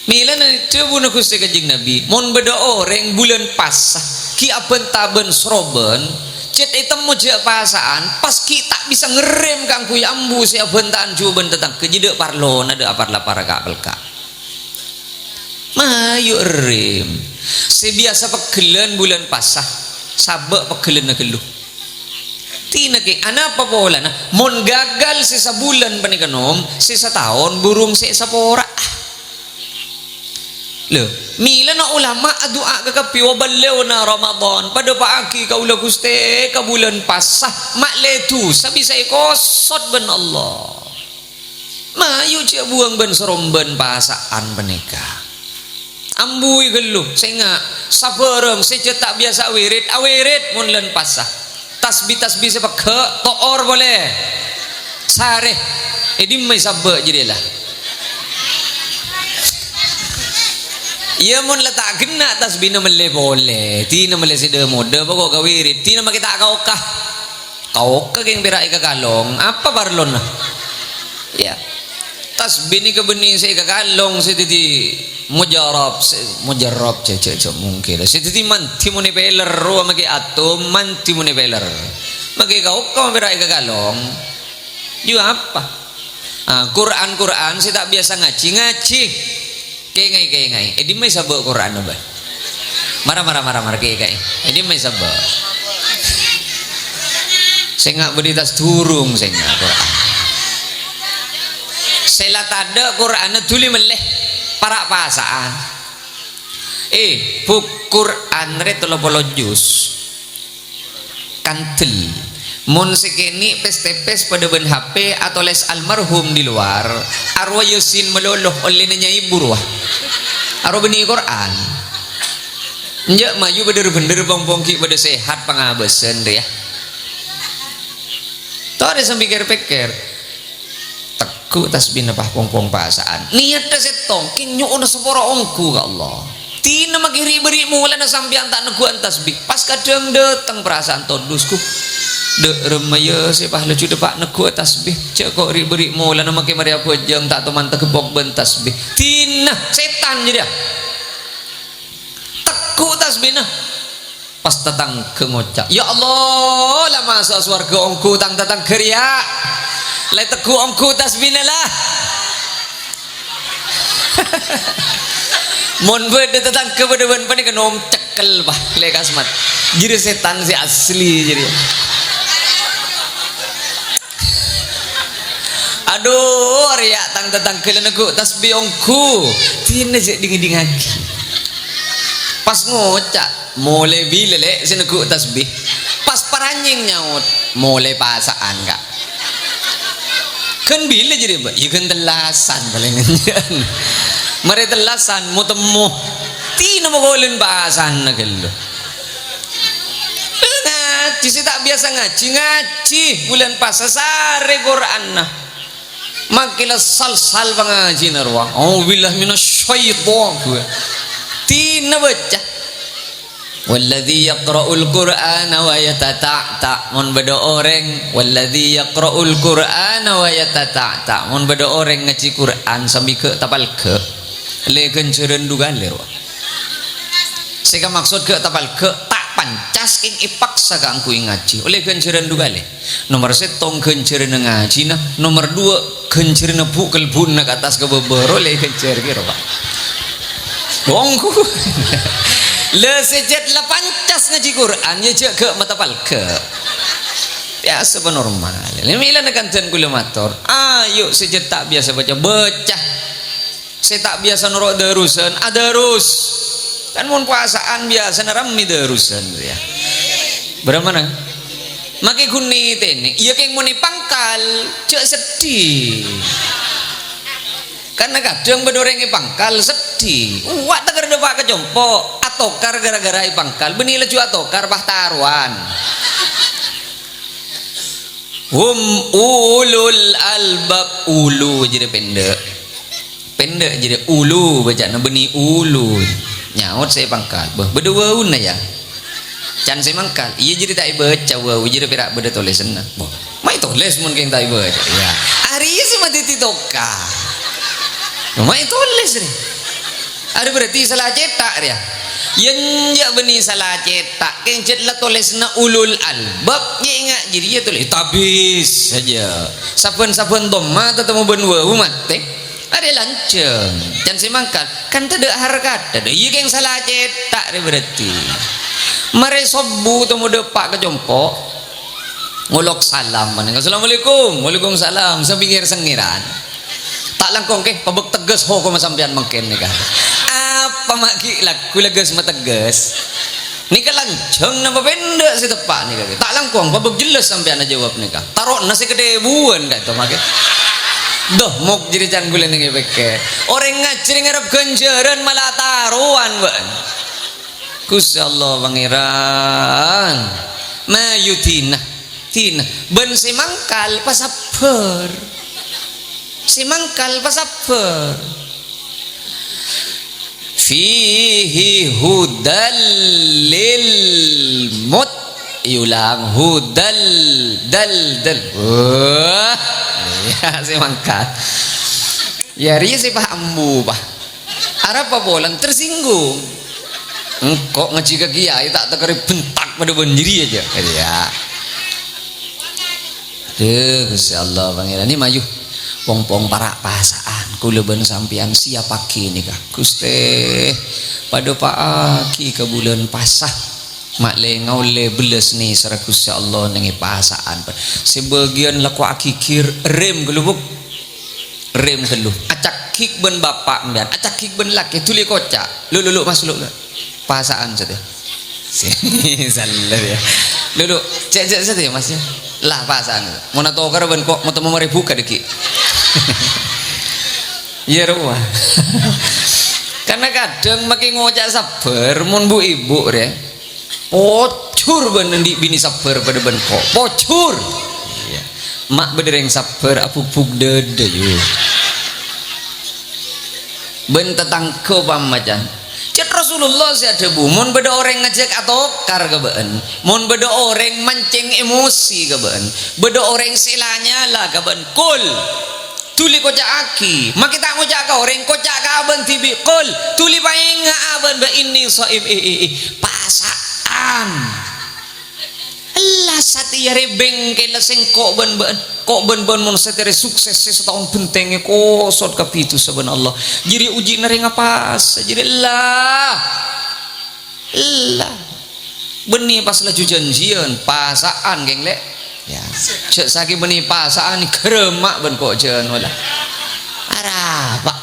Mèlana dhâbuna Ghustè Kanjeng Nabi, "Mon bâdâ orèng bulân pasa ghi' abhânta bân sorobân, cè' ètemmo jâ' pasa'an, pas ghi' ta' bisa ngerrèm kaangghuy ambu sè abhânta'an jhughân tatangghâ, jâ' dâ' parlona dâ' apar-lapar ka'-pelka'." Mayu errèm. Sè biyasa pegghellân bulân pasa, sabâ' pegghellânna ghâllu. Tènakè, anapa polana? Mon gagal sè sabulân panèka nom, sè sataon burung sè èsapora'a. Lho, mèlana ulama adu'a kakabbhi, "Wa ballighna Ramadan, padâpa'aghi kaulâ, Ghustè, ka bulân pasa, ma' lè dusa bisa èkosot bân Allah." Mayu jâ' buwâng bân-sorombân pasa'an panèka. Ambuwi ghâllu, sènga', sabârâng sè jâ' ta' biyasa awirid, awirid mon lân pasa. Tasbih-tasbih sè pegghâ', to'or polè. Sarè, è dimma èsabâ' jârèya la? Iyâ, mon la ta' ghenna' tasbihna mellè polè, dina mellè sè dhâ-modhâ, poko' ka wirid, dina makè ta' ka-oka. Ka-oka kèng pèra' èkakalong, apa parlona? Iyâ. Tasbih nèka bânnè sè èkakalong, sè dhâddhi mujarab, sè mujarab, jâ-, jâ-, jâ-, mungkin. Sè dhâddhi mandi mon èpèler, rowa makè atom, mandi mon èpèler. Makè ka-oka pèra' èkakalong. Yu apa? Ah, Qur'an-Qur'an sè ta' biyasa ngajhi, ngajhi. Kèngaè, kèngaè. È dimma èsabâ' Qur'anna, bâ? Mara, mara, mara, mara, kèngaè. È dimma èsabâ'? Sènga' bâdâ è attas durung, sènga' Qur'an. Sè la tadâ' Qur'anna dhuli mellè. Para' pasa'an. Eh, bhuku Qur'an rè tello polo juz. Kandel. Mon sè kènè' pès-tèpès padâ bân H P, atolès almarhum di luar, arowa Yasin malolo, ollèna nyaibu rowa. Arowa bânnè Qur'an. Enjâ' mayu bhender-bhender pong-pong ghi' padâ sehat pangabâsân rèya. Torè sambi kèr-pèkkèr. Tegghu' tasbihna pas pong-pong pasa'an. Niyatta sèttong, kèng nyo'ona sapora ongghu ka Allah. Dina makè ri'-bâri' molana sampèyan ta' negghu'an tasbih. Pas kadhâng dâteng parasaan todus, ghu. Dâ' remma yâ sè pas laju dâpa' negghu'â tasbih. Jâ' ko' ri'-bâri' molana makè marè abhâjâng ta' toman tagebbhok bân tasbih. Dina sètan jârèya. Tegghu' tasbihna. Pas tatangghâ ngoca', "Ya Allah, la maso' sowarghâ ongghu tang tatangghâ rèya. La tegghu' ongghu tasbihna la." Mon bâdâ tatangghâ padâ bân panèka nom cek. Kel, Pak, lè kasmat. Jârèya sètan sè asli, jârèya. Adu, arèya tang-tatangghâ la neggu' tasbih ongghu. Dinah jhâ' dhing-èdhingngaghi. Pas ngoca', "Molè bilâ, Lè', sè neggu' tasbih?" Pas paranyèng nyaot, "Molè pasa'an, Ka'." "Ghân bilâ jârèya, Bâ'?" "Iyâ, ghân tellasan palèngan." Marè tellasan, mo-temmo. Dinah mokolen pasa'anna ghâllu. Ngajhi, sè ta' biyasa ngajhi, ngajhi. Bulân pasa sarè Qur'anna. Makkè la sal-sal pangajhina rowa. "A'udzubillahi minasyaiton." Dinah bâca. "Walladzi yaqra'ul Qur'ana wa yatata'ta'." Mon bâdâ orèng, "Walladzi yaqra'ul Qur'ana wa yatata'ta'." Mon bâdâ orèng ngajhi Qur'an sambi ghâ' tapalghâ', ollè ghânjhârân du kalè, rowa. Sè kamaksod ghâ' tapalghâ', ta' pancas kèng èpaksa kaangghuy ngajhi, ollè ghânjhârân du kalè. Nomer sèttong ghânjhârânna ngajhina, nomer duwâ' ghânjhârânna bu'-kelbu'na ka attas ka bâbâ, rowa ollè ghânjhâr kèra, Pak. Ongghu. La sè jhât la pancas ngajhi Qur'an, iyâ jhâ' ghâ' matapalghâ'. Biyasa bân normal. Lè mèlana kanḍhân kaulâ mator, ayo sè jhât ta' biyasa bâca, bâca. Sè ta' biyasa noro' dârusân, adârus. Kan mon pasa'an biyasana rammè dârusân, yâ. Bârâmma, nang? Makkè ghun nètènè, iyâ kèng mon è pangkal, jhâ' seddhi. Karna kadhâng bâdâ orèng è pangkal, seddhi. Uwâ' taker dâpa' ka compo', atokar ghârâ-ghârâ è pangkal, bânnè laju atokar, pas tarowan. Hum ulul albab, ulu jârèya pèndhâ'. Pèndhâ' jârèya ulu, bâca'na bânnè ulu. Nyaot sè pangkal, "Bâh, bâdâ wawuna, yâ?" Can sè mangkal, "Iyâ, jârèya ta' èbâca wawu, jârèya pèra' bâdâ tolèsanna." "Bâh, ma' ètolès mon kèng ta' èbâca?" Iyâ. Arèya sè madhâddhi tokar. "Ma' ètolès, rè." Arèya berarti sala cètak, rèya. Yâ, enjâ' bânnè sala cètak, kèng jhât la tolèsanna ulul albab, yâ enga' jârèya tolè-, tabis saja. Sabbhân-sabbhân dhamma tatemmo bân wawu matè. Arèya lanjhâng. Can sè mangkal, kan tadâ' harkat, tadâ'. Iyâ kèng sala cètak rè berarti. Marè sobbhu temmo dâpa' ka compo'. Ngolok salam manèka. "Assalamualaikum." "Waalaikumsalam." Sambi ngèr-sengngèran. "Ta' langkong, Kè, pabâk tegghes hokomma sampèyan mangkèn nèka." Apa ma' ghi' lagghu la ghâs mategghes? Nèka lanjhâng napa pèndhâ' sè teppa' nèka, Kè? Ta' langkong, pabâk jhellas sampèyan ajâwâb nèka. Taro'na sè kaḍebbhuwân ka'ḍinto ma' Kè. Dâh, mok jârèya can ghulâ nèng èpèkkè. Orèng ngajhi ngarep ghânjhârân malah tarowan, bâ'na. Ghustè Allah Pangèran. Mayu dinah, dinah. Bân sè mangkal pasabbhâr. Sè mangkal pasabbhâr. Fihi hudal lil mut-, èulang, hudal dal dal. Wah, iyâ, sè mangkal. Yâ, rèya sè pas ambu, pas. Arapa polana tersinggung? Engko' ngajhi ka kiyaè ta' takerrè bentak paḍâ bân jârèya jâ. Iyâ. Adhu, Ghustè Allah Pangèran, nè mayu. Pong-pong para' pasa'an, kaulâ bân sampèyan siyappaghi nèka. Ghustè, paḍâpa'aghi ka bulân pasa. Ma' lè ngaollè bellas nèsèra Ghustè Allah nèng è pasa'an. Sè bâgiyân lako aghighir, rem ghâllu, Bu'. Rem ghâllu. Acaghik bân bapa' sampèyan, acaghik bân lakè, dhuli koca'. Lu, lu, lu, Mas, lu, lu. Pasa'an satèya. Salah, yâ. Lu, lu, cè', cè' satèya, Mas, yâ. La, pasa'an. Mon atokar bân ko', mon temmo marè buka ḍâggi'. Iyâ, rowa. Karna kadhâng makkè ngoca' sabbhâr, mon bu-ibu, rè. Pojhur bân anḍi' binè sabbhâr paḍâ bân ko'. Pojhur. Iyâ. Ma' bâḍâ rèng sabbhâr abhubhuk ḍâḍâ, yu. Bân tatangghâ pamacan. Cèt Rasulullah sè adhâbu, "Mon bâḍâ orèng ngajhâk atokar ka bâ'na, mon bâḍâ orèng mancèng emosi ka bâ'na, bâḍâ orèng sè la-nyala ka bâ'na, qul." Dhuli koca'aghi, makkè ta' ngoca' ka orèng, koca' ka abâ'na dhibi', "Qul, dhuli paènga'a bâ'na, bâ, inni shaim, eh, eh, eh, pasa'an." Ella satèya rè bengkèlla sèngko' bân bâ'na, ko' bân bâ'na mon satèya rè sukses sè sataon bhentengngè kosot kabbhi dhusa bân Allah. Jârèya ujina rèng apasa, jârèya ella. Ella. Bânnè pas laju janjiân, pasa'an, kèng, Lè'. Ya. Jhâ' sakèng bânnè pasa'an, ghârâmma' bân kojhân, wala. Arapa?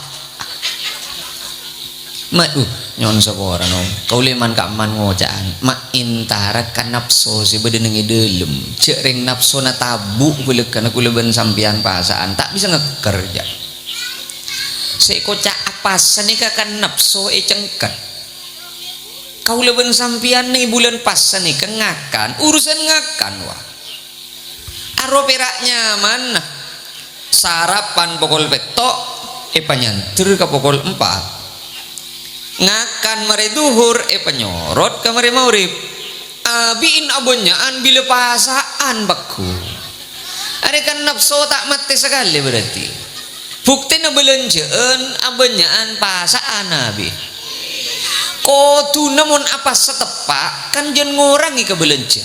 Ma-, uh, nyo'on sapora, Nom. Kaulâ man-kamman ngoca'an, ma' entara ka napso sè bâdâ neng è dâlem. Jhâ' rèng napsona tabu' bâlâkana kaulâ bân sampèyan pasa'an, ta' bisa ngèkkèr, jhâ'. Sè èkoca' apasa nèka kan napso ècengket. Kaulâ bân sampèyan neng è bulân pasa nèka ngakan, urusan ngakan, wa. Aro pèra' nyaman, sarapan pokol pètto', èpanyandher ka pokol empat. Ngakan marè dhuhur, èpanyorot ka marè maghrib. Abi'in abânnya'an bilâ pasa'an pagghun. Arè kan napso ta' matè sakalè berarti. Buktèna bâlânjhâ'ân abânnya'an pasa'an abi'in. Kodhuna mon apasa teppa', kan jhân ngorangè ka bâlânjhâ.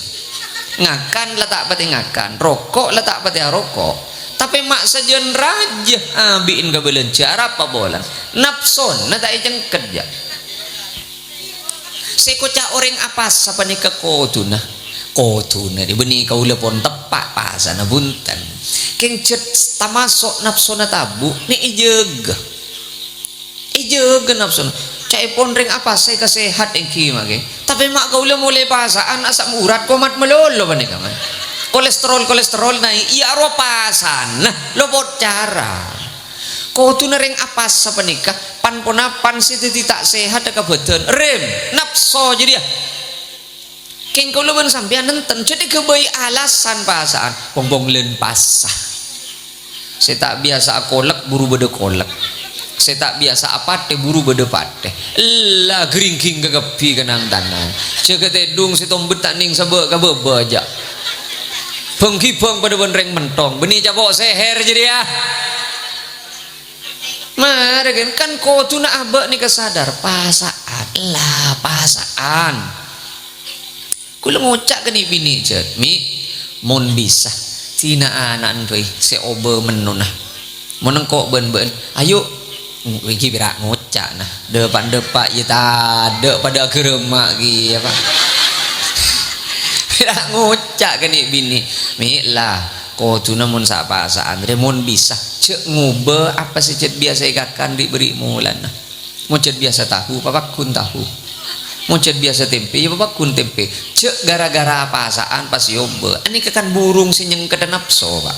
Ngakan la ta' patè ngakan, roko' la ta' patè aroko'. Tapè ma' sajân rajâ abi'in ka bâlânjhâ, arapa polana? Napsona ta' ècengket, jhâ'. Sè èkoca' orèng apasa panèka kodhuna. Kodhuna, bânnè kaulâ pon teppa' pasana, bhunten. Kèng jhât tamaso' napsona tabu', nè' èjâgâ. Èjâgâ napsona. Ca'èpon rèng apasa èkasehat èngghi makè. Tapè ma' kaulâ molaè pasa'an asam urat komat malolo panèka, man. Kolesterol-kolesterol naè', iyâ arowa pasana, lopot cara. Kodhuna rèng apasa panèka, pan-ponapan sè dhâddhi ta' sehat ka bhâdhân. Rèm, napso jârèya. Kèng kaulâ bân sampèyan nenten, jhât èghâbây alasan pasa'an, bhong-bhong lân pasa. Sè ta' biyasa akolek, buru bâdâ kolek. Sè ta' biyasa apatè, buru bâdâ patè. Ella gringging kakabbhi kanantanan. Jâgâ tèdung sè tombet ta' nèng sabâ' ka bâbâ jhâ'. Bâng-ghibâng padâ bân rèng mentong. Bânnè capo' sèhèr jârèya. Marè, kan, kan kodhuna abâ' nèka sadar, pasa'an, la, pasa'an. Kaulâ ngoca' ka nè'-binè', jhât, "Mi', mon bisa, dina ana'en rowa sè obâ mennona. Mon engko' bân bâ'en, ayo." Èngghi pèra' ngoca', nah, dâpa'-dâpa' iyâ tadâ' padâ aghârâmma' kèya, Pa'. Pèra' ngoca' ka nè'-binè', "Mi', la, kodhuna mon sa'-pasa'an rè, mon bisa, jhâ' ngobâ apa sè jhât biyasa èkakan ri'-bâri' molana. Mon jhât biyasa tahu, papagghun tahu. Mon jhât biyasa tèmpè, yâ papagghun tèmpè. Jhâ' ghârâ-ghârâ pasa'an pas èobâ." Anèka kan burung sè nyengkedda napso, Pa'.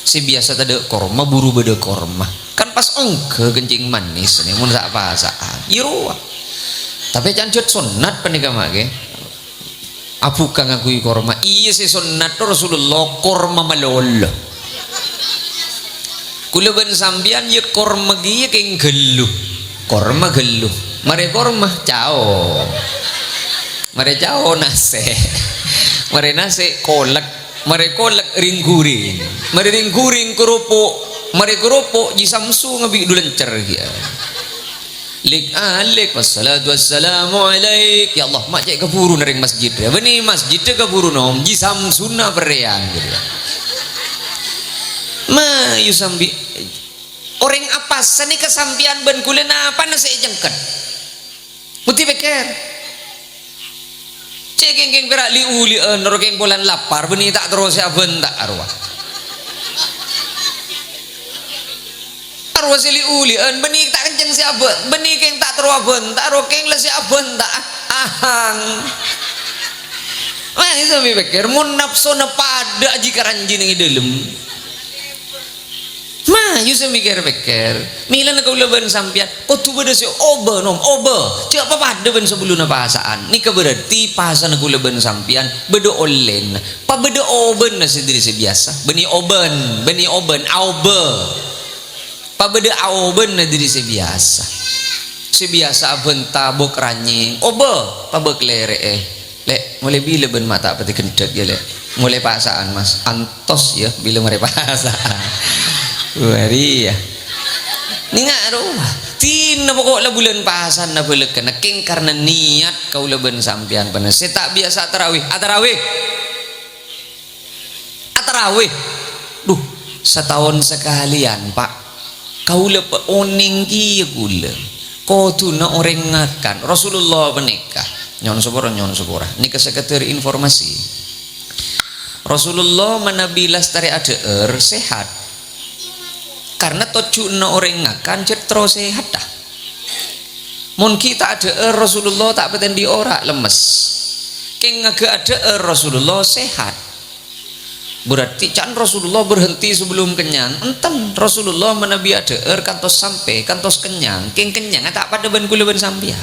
Sè biyasa tadâ' korma, buru bâdâ korma. Kan pas ongghâ kencing manis, nè, mon sa'-pasa'an. Iyâ rowa. Tapè can jhât sonnat panèka, makè. Abhuka ngaghungè korma. Iyâ, sè sonnat Rasulullah korma malolo. Kaulâ bân sampèyan yâ korma kèya kèng ghâllu. Korma ghâllu. Marè korma, cao. Marè cao, nasè'. Marè nasè', kolek. Marè kolek, rèng-ghurèng. Marè rèng-ghurèng, koropok. Marè koropok, Ji Samsu ngabi' du lèncèr kèya. Lèk-alèk, "Wassalatu wassalamu alaik." "Ya Allah, ma' cè' kabhuru nèrèng masjid." Bânnè masjid kabhuru, Nom, Ji Samsuna pèrrèyan, gitu. Mayu sambi'. Orèng apasa nèka sampèyan bân kaulâ, napana sè ècengket? Budi pèkkèr. Cè' kèng-kèng pèra' li-uli'ân, ro kèng polana lapar, bânnè ta' terro sè abânta' arowa. Arowa sè li-uli'ân, bânnè ta' kencèng sè abân-, bânnè kèng ta' terro abânta', ro kèng la sè abânta'. Ahang. Mayu sambi' pèkkèr, mon napsona padâ aji karanji neng è dâlem. Mayu sè mèkkèr-pèkkèr. Mèlana kaulâ bân sampèyan kodhu bâdâ sè obâ, Nom, obâ. Jhâ' papadâ bân sabellunna pasa'an. Nèka berarti pasana kaulâ bân sampèyan bâdâ ollèna. Pabâdâ obâna sè dhâri sè biyasa. Bânnè obân, bânnè obân, aobâ. Pabâdâ aobâna dhâri sè biyasa. Sè biyasa abânta' bok ranyèng, obâ, pabâk lèrè'è. "Lè', molaè bilâ bân ma' ta' patè ghendhek, yâ, Lè'?" "Molaè pasa'an, Mas." "Antos, yâ, bilâ marè pasa'an." Wari, yâ. Nènga' rowa. Dina poko' la bulân pasana bâlâkana, kèng karna niat kaulâ bân sampèyan bhender. Sè ta' biyasa atarawih, atarawih. Atarawih. Duh, sataon sakalèyan, Pa'. Kaulâ pa-, onèng kèya kaulâ. Koduna orèng ngakan. Rasulullah panèka, nyo'on sapora, nyo'on sapora. Nèka sekedar informasi. Rasulullah manabi lastarè adhâ'âr sehat. Karena tojjhuna orèng ngakan jhât terro sehat, ta'. Mon ghi' ta' adhâ'âr, Rasulullah ta' patè andi' ora, lemmes. Kèng ngaghâ adhâ'âr, Rasulullah sehat. Berarti can Rasulullah berhenti sebelum kenyang? Enten, Rasulullah manabi adhâ'âr kantos sampè', kantos kenyang. Kèng kennyang ta' padâ bân kaulâ bân sampèyan.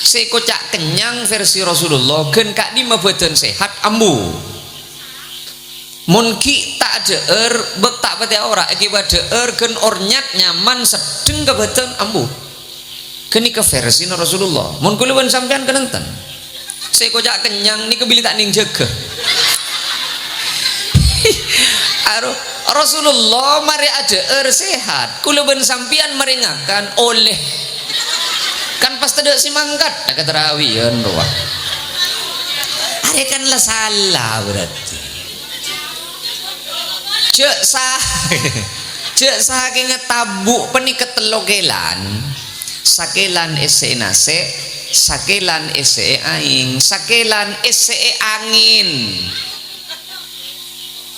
Sè èkoca' kennyang versi Rasulullah, ghân ka'dimma bhâdhân sehat, ambu. Mon ghi' ta' adhâ'âr, bâk ta' patè ora, èghibâ adhâ'âr, ghân ornyat, nyaman, seddheng ka bhâdhân, ambu. Ghânèka versina Rasulullah. Mon kaulâ bân sampèyan kan enten. Sè èkoca' kennyang nèka bilâ ta' nèng jâgâ. Aro, Rasulullah marè adhâ'âr sehat. Kaulâ bân sampèyan marè ngakan ollè. Kan pas tadâ' sè mangkat, nah, katarawiyan rowa. Arè kan la sala berarti. Jhâ' sa-, jhâ' sakènga tabu' panèka tello kèlan. Sakèlan èssè'è nasè', sakèlan èssè'è aèng, sakèlan èssè'è angèn.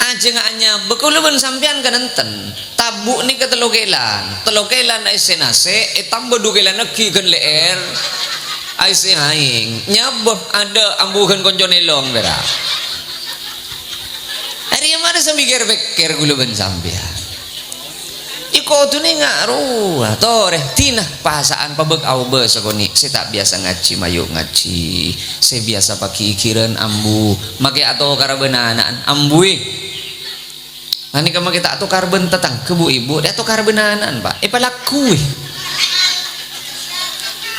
Ajângâ anyabâ, kaulâ bân sampèyan kan enten. Tabu' nèka tello kèlan. Tello kèlan èssè'è nasè', ètambâ du kèlan aghi' ghân lè'èr. Aèssè'è aèng. Nyabâ, adâ' ambu ghân konco nèlong, pèra'. Arèya marè sambi kèr-pèkkèr kaulâ bân sampèyan. Kodunè nga' rowa, torè, dina, pasa'an pabâk aobâ sakonè', sè ta' biyasa ngajhi, mayu ngajhi, sè biyasa paghighirân ambu, makè atokara bân ana'na, ambuwi. Ghânèka makè ta' atokar bân tatangghâ, bu-ibu, rè atokar bân ana'na, Pa'. Èpalagguwi.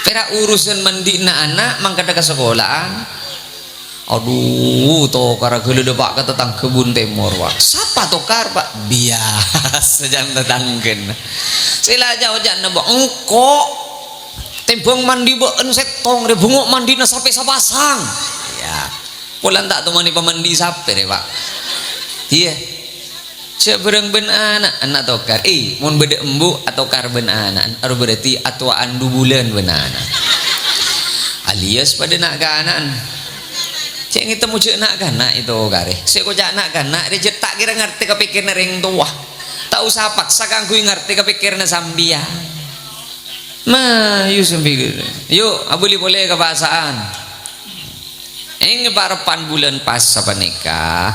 Pèra' urusan mandi'na ana' mangkadhâ ka sakola'an. Adhu, tokara ghâllu dâpa' ka tatangghâ bun tèmor, Pa'. Sapa tokar, Pa'? Biyasa jân tatangghâna. Sè la ca'-oca'na, Pa', engko'. Tèmbhâng mandi bâ'en sèttong, rè bhungo' mandina sapè sapasang. Iyâ. Polana ta' tomanè pamandi sapè, rè, Pa'. Iyâ. Jhâ' bhâreng bân ana', ana' tokar. Eh, mon bâdâ embu' atokar bân ana', aro berarti atowa'an du bulân bân ana'. Alias padâ na'-kana'an. Cè' ngètemmo jhâ' na'-kana' ètokarè. Sè èkoca' na'-kana' rè jhâ' ta' kèra ngartè ka pèkkèrra rèng towa. Ta' osa paksa kaangghuy ngartè ka pèkkèrra sampèyan. Mayu sampèyan. Yu, abâli polè ka pasa'an. Èng parebbhân bulân pas sapanèka,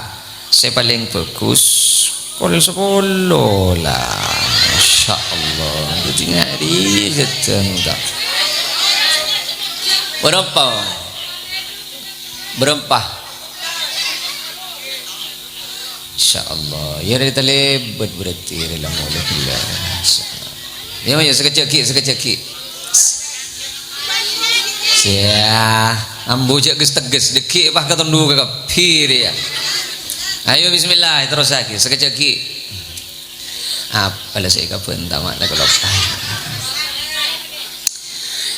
sè palèng bhâghus, kol-, sapolo la. Masya Allah, dhâddhi ngari jhâdhân, ta'. Bârâmpa? Bârâmpa? Masya Allah, ya, rè talèbât berarti, rè la molè ghellâ'. Masya Allah. Iyâ, iyâ, sakejjhâ' ghi', sakejjhâ' ghi'. Iyâ, ambu jhâ' ges-teges, dâgghi' pas katondu ka kabbhi rèya. Ayo, bismillah, terrosaghi, sakejjhâ' ghi'. Apa la sè èkabânta, ma' la kaloppaè.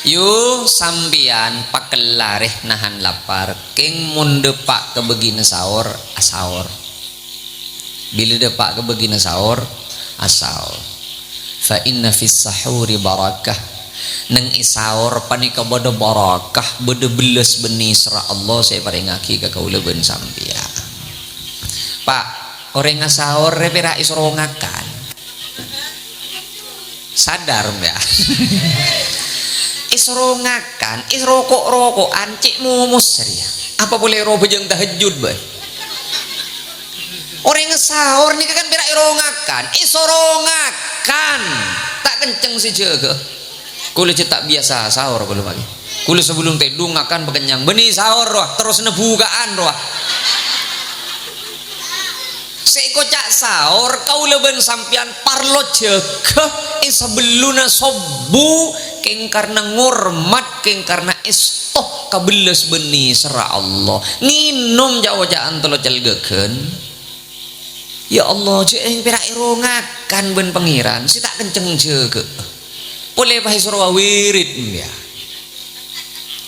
Yu, sampèyan pakellarè nahan lapar, kèng mon dâpa' ka bâgina saor, asaor. Bilâ dâpa' ka bâgina saor, asaor. Fa inna fis sahuri barakah. Neng è saor panèka bâdâ barakah, bâdâ bellas bânnè sèrra Allah sè èparèngaghi ka kaulâ bân sampèyan. Pa', orèng asaor rè pèra' èsoro ngakan. Sadar, ya. Èsoro ngakan, èroko'-roko'an, cè' momos rèya. Apa polè ro bhâjâng tahajjud bhâi. Orèng saor nèka kan pèra' èro ngakan, èsoro ngakan. Ta' kenceng sè jâgâ. Kaulâ jhâ' ta' biyasa saor kaulâ, Pa'. Kaulâ sabellun tèdung ngakan pakennyang, bânnè saor rowa, terros na buka'an rowa. Sè èkoca' saor, kaulâ bân sampèyan parlo jâgâ, è sabellunna sobbhu, kèng karna ngormat, kèng karna èsto kabellas bânnè sèrra Allah. Ngènom ca'-oca'an tello cèlgâghân. Ya Allah, jhâ' èng pèra' èro ngakan bân Pangèran, sè ta' kenceng jâgâ. Polè pas èsoro awirid, ya.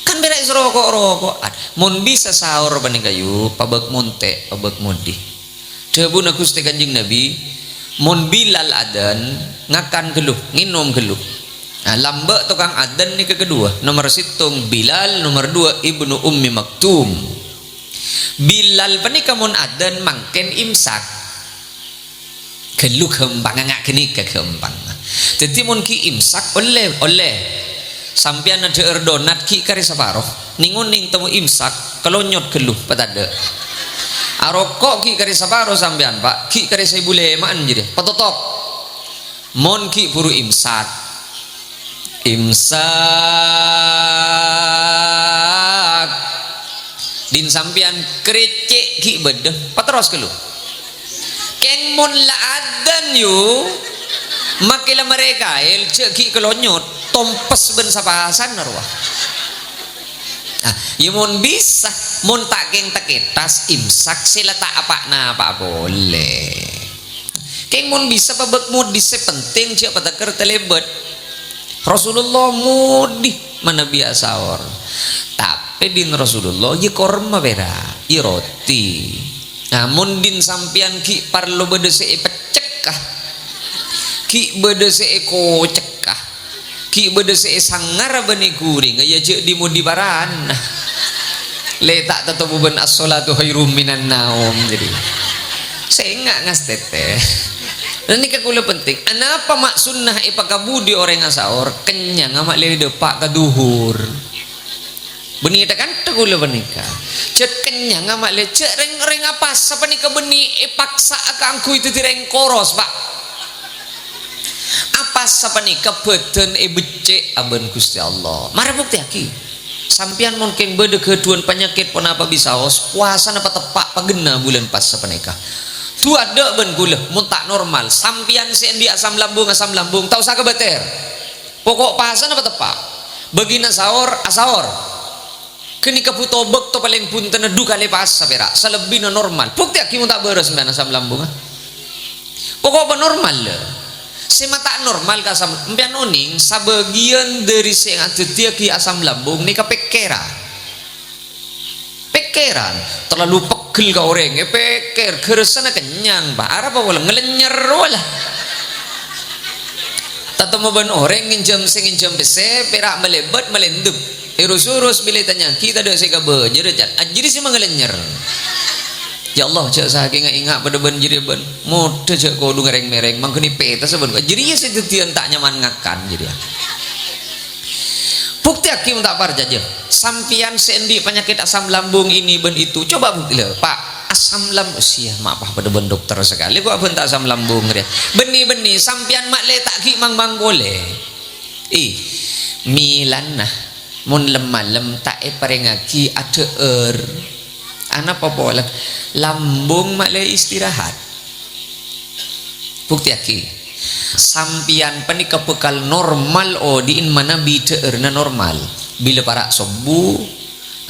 Kan pèra' èsoro ko'-roko'an. Mon bisa saor panèka, yu, pabâk montè', pabâk modi. Dhâbuna Ghustè Kanjeng Nabi, "Mon Bilal adzan, ngakan ghâllu, ngènom ghâllu." Nah, lambâ' tokang adzan nèka kaduwâ, nomer sèttong Bilal, nomer duwâ' Ibnu Ummi Maktum. Bilal panèka mon adzan mangkèn imsak. Ghâllu ghâmpang, nga' ghânèka ghâmpang. Dhâddhi mon ghi' imsak ollè, ollè. Sampèyan adhâ'âr donat ghi' karè saparo, nèng-onèng temmo imsak, kalonyot ghâllu, patadâ'. Aroko' ghi' karè saparo sampèyan, Pak, ghi' karè saèbu lèma'an jârèya, patotop. Mon ghi' buru imsak. Imsak. Dhin sampèyan krècè' ghi' bâdâ, paterros ghâllu. Kèng mon la adzan, yu, makè la marè kaèl, jhâ' ghi' kalonyot, tompes bân sapasan rowa. Ah, ya mon bisa, mon ta' kèng takètas, imsak sè la ta' apa-napa polè. Kèng mon bisa pabâk modi sè pentèng, jhâ' patèkèr talèbât. Rasulullah modi manabi asaor. Tapè dhin Rasulullah ya korma pèra', ya roti. Nah, mon dhin sampèyan ghi' parlo bâdâ sè èpeccèka, ghi' bâdâ sè èkocèka, ghi' bâdâ sè èsangar bân èghuring, ya jhâ' dhi-modi parana. Lè ta' tatemmo bân as-sholatu khairum minan naum. Jadi, sènga' ngastètè. Nah, nèka kaulâ pentèng. Anapa ma' sunnah èpakabudi orèng asaor? Kennyang ma' lè dâpa' ka dhuhur. Bânnè tha-kantha kaulâ panèka. Jhâ' kennyang ma' lè, jhâ' rèng-orèng apasa panèka bânnè èpaksa kaangghuy dhâddhi rèng koros, Pak. Apasa panèka bâdân èbeccè' abân Ghustè Allah. Mara buktèyaghi. Sampèyan mon kèng bâdâ ghâdhuwân panyakèt ponapa bisaos, powasana pateppa' paghenna bulân pasa panèka. Du'â dâ' bân kaulâ, mon ta' normal, sampèyan sè andi' asam lambung, asam lambung, ta' osa kabâtèr. Poko' pasana pateppa'. Bâgina saor, asaor. Ghânèka bhuto bâkto palèng bhuntenna du kalè pasa pèra', salebbina normal. Buktèyaghi mon ta' bârâs sampèyan asam lambungnga. Poko' panormal, lho. Sè ma' ta' normal ka asam, sampèyan onèng, sabâgiyân dhâri sè ngadhâddhiyâghi asam lambung nèka pèkkèran. Pèkkèran, terlalu pegghel ka orèng, èpèkkèr, ghârâssana kennyang, Pak. Arapa polè, ngalenyer, wala. Tatemmo bân orèng ngènjhâm, sè ngènjhâm pèssè, pèra' malèbât, malèndep. Èrus-urus, bilâ ètanya'aghi, tadâ' sè èkabâjârâ, can. Ajjhâ' sè mangalenyer. Ya Allah, jhâ' sakèngnga enga' padâ bân jârèya bân. Modhâ jhâ' kodhu ngarèng-mèrèng, mangghâni pètessa bân. Jârèya sè dhâddhiyân ta' nyaman ngakan jârèya. Buktèyaghi mon ta' parcajâ. Sampèyan sè andi' panyakèt asam lambung ini bân itu, coba bukti, lho, Pak. Asam lam-, sia, ma' apa padâ bân dokter sakalè, kok abhânta asam lambung rèya. Bânnè-bânnè, sampèyan ma' lè ta' ghi' mang-mang polè. Ih, mèlana mon lem-malem ta' èparèngaghi adhâ'âr. Anapa polana? Lambung ma' lè istirahat. Buktèyaghi, sampèyan panèka bhâkal normal odi'in manabi dhâ'ârna normal. Bilâ para' sobbhu,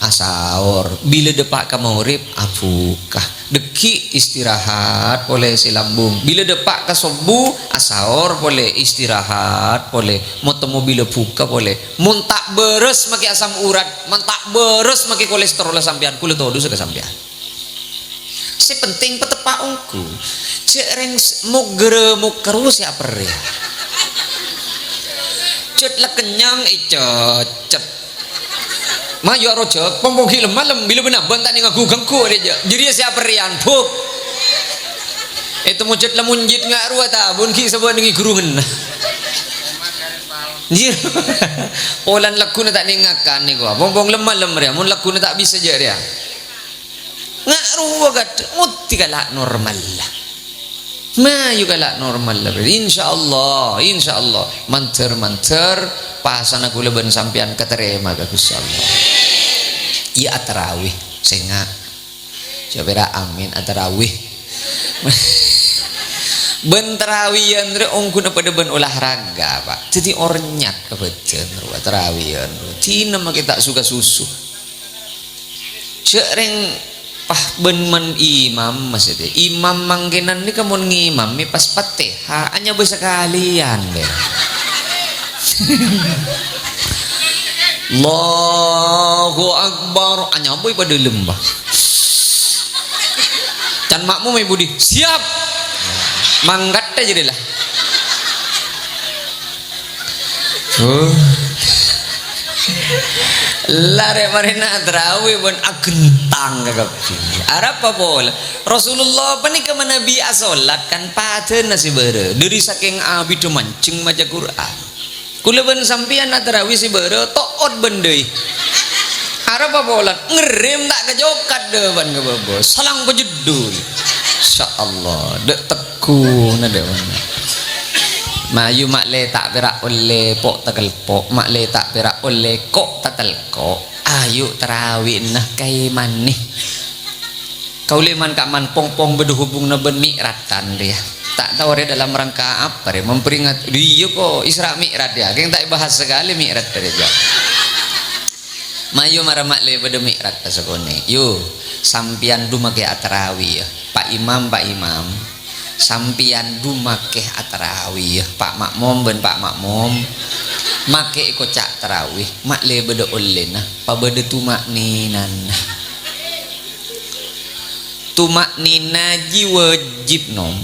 asaor. Bilâ dâpa' ka maghrib, abhuka. Dhâggi' istirahat polè sè lambung. Bilâ dâpa' ka sobbhu, asaor polè, istirahat polè. Mo temmo bilâ bhuka polè. Mon ta' bârâs makè asam urat, mon ta' bârâs makè kolesterol sampèyan, kaulâ todusâ ka sampèyan. Sè pentèng pateppa' ongghu. Jhâ' rèng s-, mogghârâ-mogghârâ sè aperrè. Jhât la kennyang ècècèt. Mayu arojhâk, pong-pong ghi' lem-malem, bilâ bân-abân ta' nèng ghu-ghângghu rèya. Jârèya sè aperrèyan, buk. Ètemmo jhât la monjit nga' rowa ta', bun ghi' sabâ' nèng è ghurungnga. Jârèya. Polana lagghuna ta' nèng ngakan nèko, pong-pong lem-malem rèya, mon lagghuna ta' bisa jâ' rèya. Nga' rowa kadhâ', ngoddi kala' normal la. Mayu kala' normal la, insyaallah, insyaallah. Mandhâr-mandhâr pasana kaulâ bân sampèyan katarèma ka Ghustè Allah. Iyâ, atarawih, sènga'. Jhâ' pèra' amin, atarawih. Bân tarawiyân rè ongghuna padâ bân olahraga, Pak. Dhâddhi ornyat ka bâdân, rowa tarawiyân, rowa. Dinah makè ta' suka susu. Jhâ' rèng pas bân man imam, maksudnya. Imam mangkènan nèka mon ngimami pas Fatihah, anyabâ sakalèyan, bè. Allahu Akbar, anyabâ è padâlem, bâ. Can makmum è budi, siap. Mangkat jârèya la. Oh. Larè marèna tarawi bân aghentang ka kabbhi. Arapa polè? Rasulullah panèka manabi asolat kan padâna sè bârâ. Dhâri sakèng abiddhâ manjheng maca Qur'an. Kaulâ bân sampèyan atarawi sè bârâ to'ot bân dâi. Arapa polana? Ngerrèm ta' kacokat dâ' bân ka bâbâ. Salang pajeddhu. Insyaallah. Dâ' tegguna dâ' bân. Mayu ma' lè ta' pèra' ollè po' takelpo', ma' lè ta' pèra' ollè ko' tatelko'. Ayu tarawina kaè manè. Kaulâ man-ka'man pong-pong bâdâ hubunganna bân mi'rajan rèya. Ta' tao rè dalam rangka apa rè, memperingati, iyâ ko, Isra Mi'raj yâ, kèng ta' èbahas sakalè mi'raj rèya. Mayu mara ma' lè bâdâ mi'raj ka sakonè'. Yu, sampèyan du makè atarawi yâ. Pak Imam, Pak Imam. Sampèyan du makè atarawi yâ. Pak Makmum bân Pak Makmum. Makè èkoca' tarawi, ma' lè bâdâ ollèna, pabâdâ tuma'ninana. Tuma'nina jiyâ wâjib, Nom.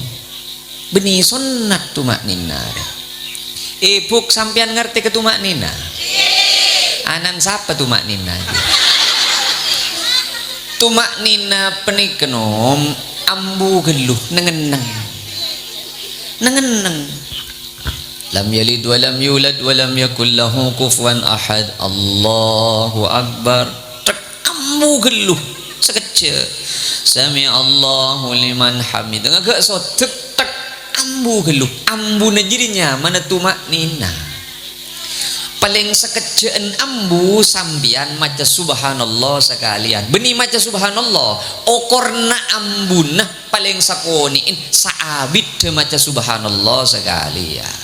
Bânnè sonnat tuma'nina rè. È, Bu', sampèyan ngartè ka tuma'nina? Ana'na sapa tuma'nina jiyâ? Tuma'nina panèka, Nom, ambu ghâllu, neng-enneng. Neng-enneng. Lam yalid wa lam yulad wa lam yakul lahu kufuwan ahad. Allahu Akbar. Tek, ambu ghâllu. Sakejjhâ'. Sami'allahu liman hamidah. Ngaghâ' sodâ, tek, ambu ghâllu. Ambuna jârèya nyamana tuma'nina. Palèng sakejjhâ'ân ambu sampèyan maca subhanallah sakalèyan. Bânnè maca subhanallah. Okorna ambuna palèng sakonè'en saabiddhâ maca subhanallah sakalèyan.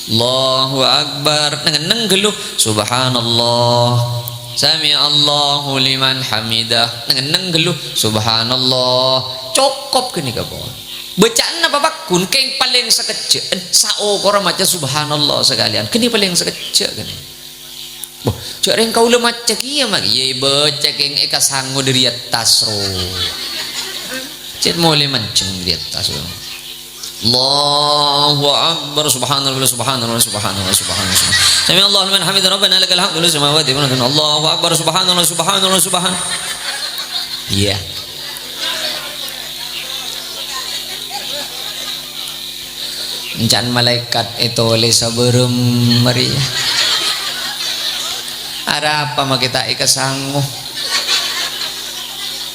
Allahu Akbar. Neng-enneng ghâllu, subhanallah. Sami'allahu liman hamidah. Neng-enneng ghâllu, subhanallah. Cokop ghânèka pon. Bâca'anna papagghun kèng palèng sakejjhâ'ân saokora maca subhanallah sakalèyan. Ghânèka palèng sakejjhâ' ghânèka. Wah, jhâ' rèng kaulâ maca kèya, Mak. Iyâ, èbâca kèng èkasango dâri attas, ro. Cè' molè manjheng dâri attas, ro. Allahu Akbar, subhanallah, subhanallah, subhanallah, subhanallah, subhanallah. Sami'allahu liman hamidah, Rabbana lakal hamdu, samawati wa ardi. Allahu Akbar, subhanallah, subhanallah, subhan-, iyâ. Encan malaèkat ètolè sabârâmma rèya. Arapa makè ta' èkasango?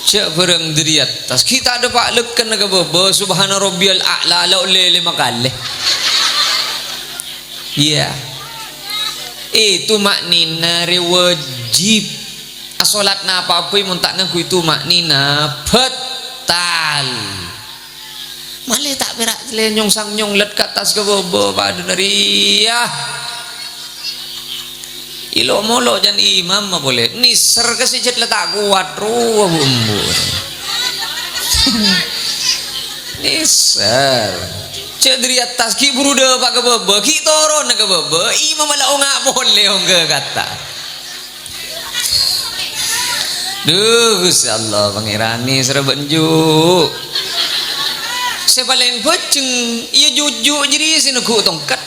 Jhâ' bârâng dâri attas. Ghi' ta' dâpa' lekkan ka bâbâ, subhana rabbiyal a'la, la ollè lèma kalè. Iyâ. È, tuma'nina rè wâjib. Asolat napa bhâi mon ta' ngangghuy tuma'nina, bhâtal. Malè ta' pèra' lè nyong-sangyong lèt ka attas ka bâbâ padâna rèya. Ilo-molo can imam ma polè. Nèser ka sè jhât la ta' kowat rowa bu embu. Nèser. Jhâ' dâri attas ghi' buru dâpa' ka bâbâ, ghi' toronna ka bâbâ. Imam la onga' polè ongghâ kata. Dhu, Ghustè Allah, Pangèran, nèserra bân jhu'. Sè palèng bhâjheng, iyâ jhujhu' jârèya sè neggu' tongket.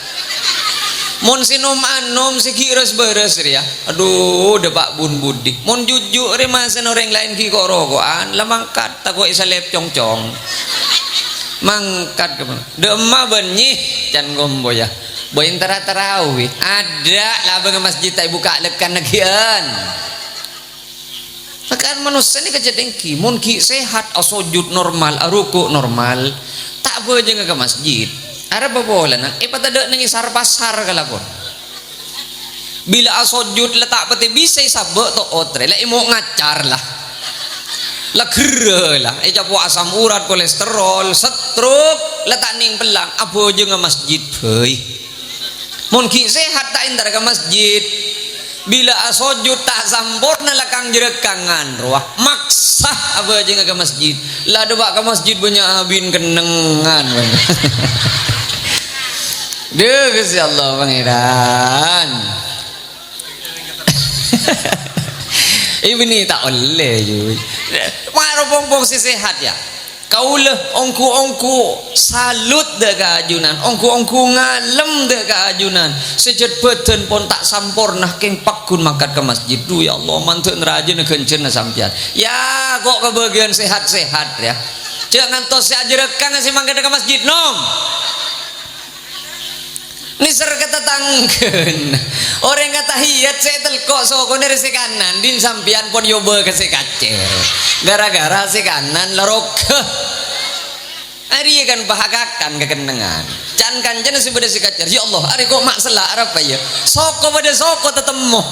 Mon sè nom-anom sè ghi' ras-bâras rèya, adhu, dâpa' bun budi. Mon jhujhu' rè masèna orèng laèn ghi' ko'-roko'an, la mangkat tako' èsalèp cong-cong. Mangkat ka, dâ' emma bânnè, can kompoyya. Bâ entara tarawi, adâ' labâng masjid ta' èbukka' lekkan nagghi'ân. Kan manossa nèka cè' dengki, mon ghi' sehat, asojud normal, aruku' normal, ta' bhâjângnga ka masjid. Arapa polana? Èpatadâ' neng è sar-pasar kalabân. Bilâ asojud la ta' patè bisa èsabâ' to'ot rè, la èmo' ngacar la. La gherrâ la, ècapo' asam urat, kolesterol, stroke, la ta' nèng pellang, abhâjângnga masjid bhâi. Mon ghi' sehat ta' entar ka masjid. Bilâ asojud ta' samporna la kang-jhârâkangan rowa. Maksa abhâjângnga ka masjid. La dâpa' ka masjid bânnya' abin kennengngan. Dhu, Ghustè Allah Pangèran. Ibni ta' ollè, yu. Maro pong-pong sè sehat, yâ. Kaulâ ongghu-ongghu salut dâ' ka ajunan, ongghu-ongghu ngalem dâ' ka ajunan. Sè jhât bhâdhân pon ta' samporna, kèng pagghun mangkat ka masjid. Dhu, ya Allah, mandhâr rajâna ghânjhârânna sampèyan. Ya, kok kabâgiyân sehat-sehat, ya. Jhâ' ngantos sè ajhârâkang sè mangkat ka masjid, nom. Nèser ka tatangghâna. Orèng atahiyat sè ètelko' sokona rè sè kanan, din sampèyan pon yobâ ka sè kacèr. Gara-gara sè kanan la roghâ. Arèya kan pahakakan kakennengngan. Can-kancana sè bâdâ sè kacèr, "Ya Allah, arè kok ma' sella arapa ya?" Soko bâdâ soko tatemmo.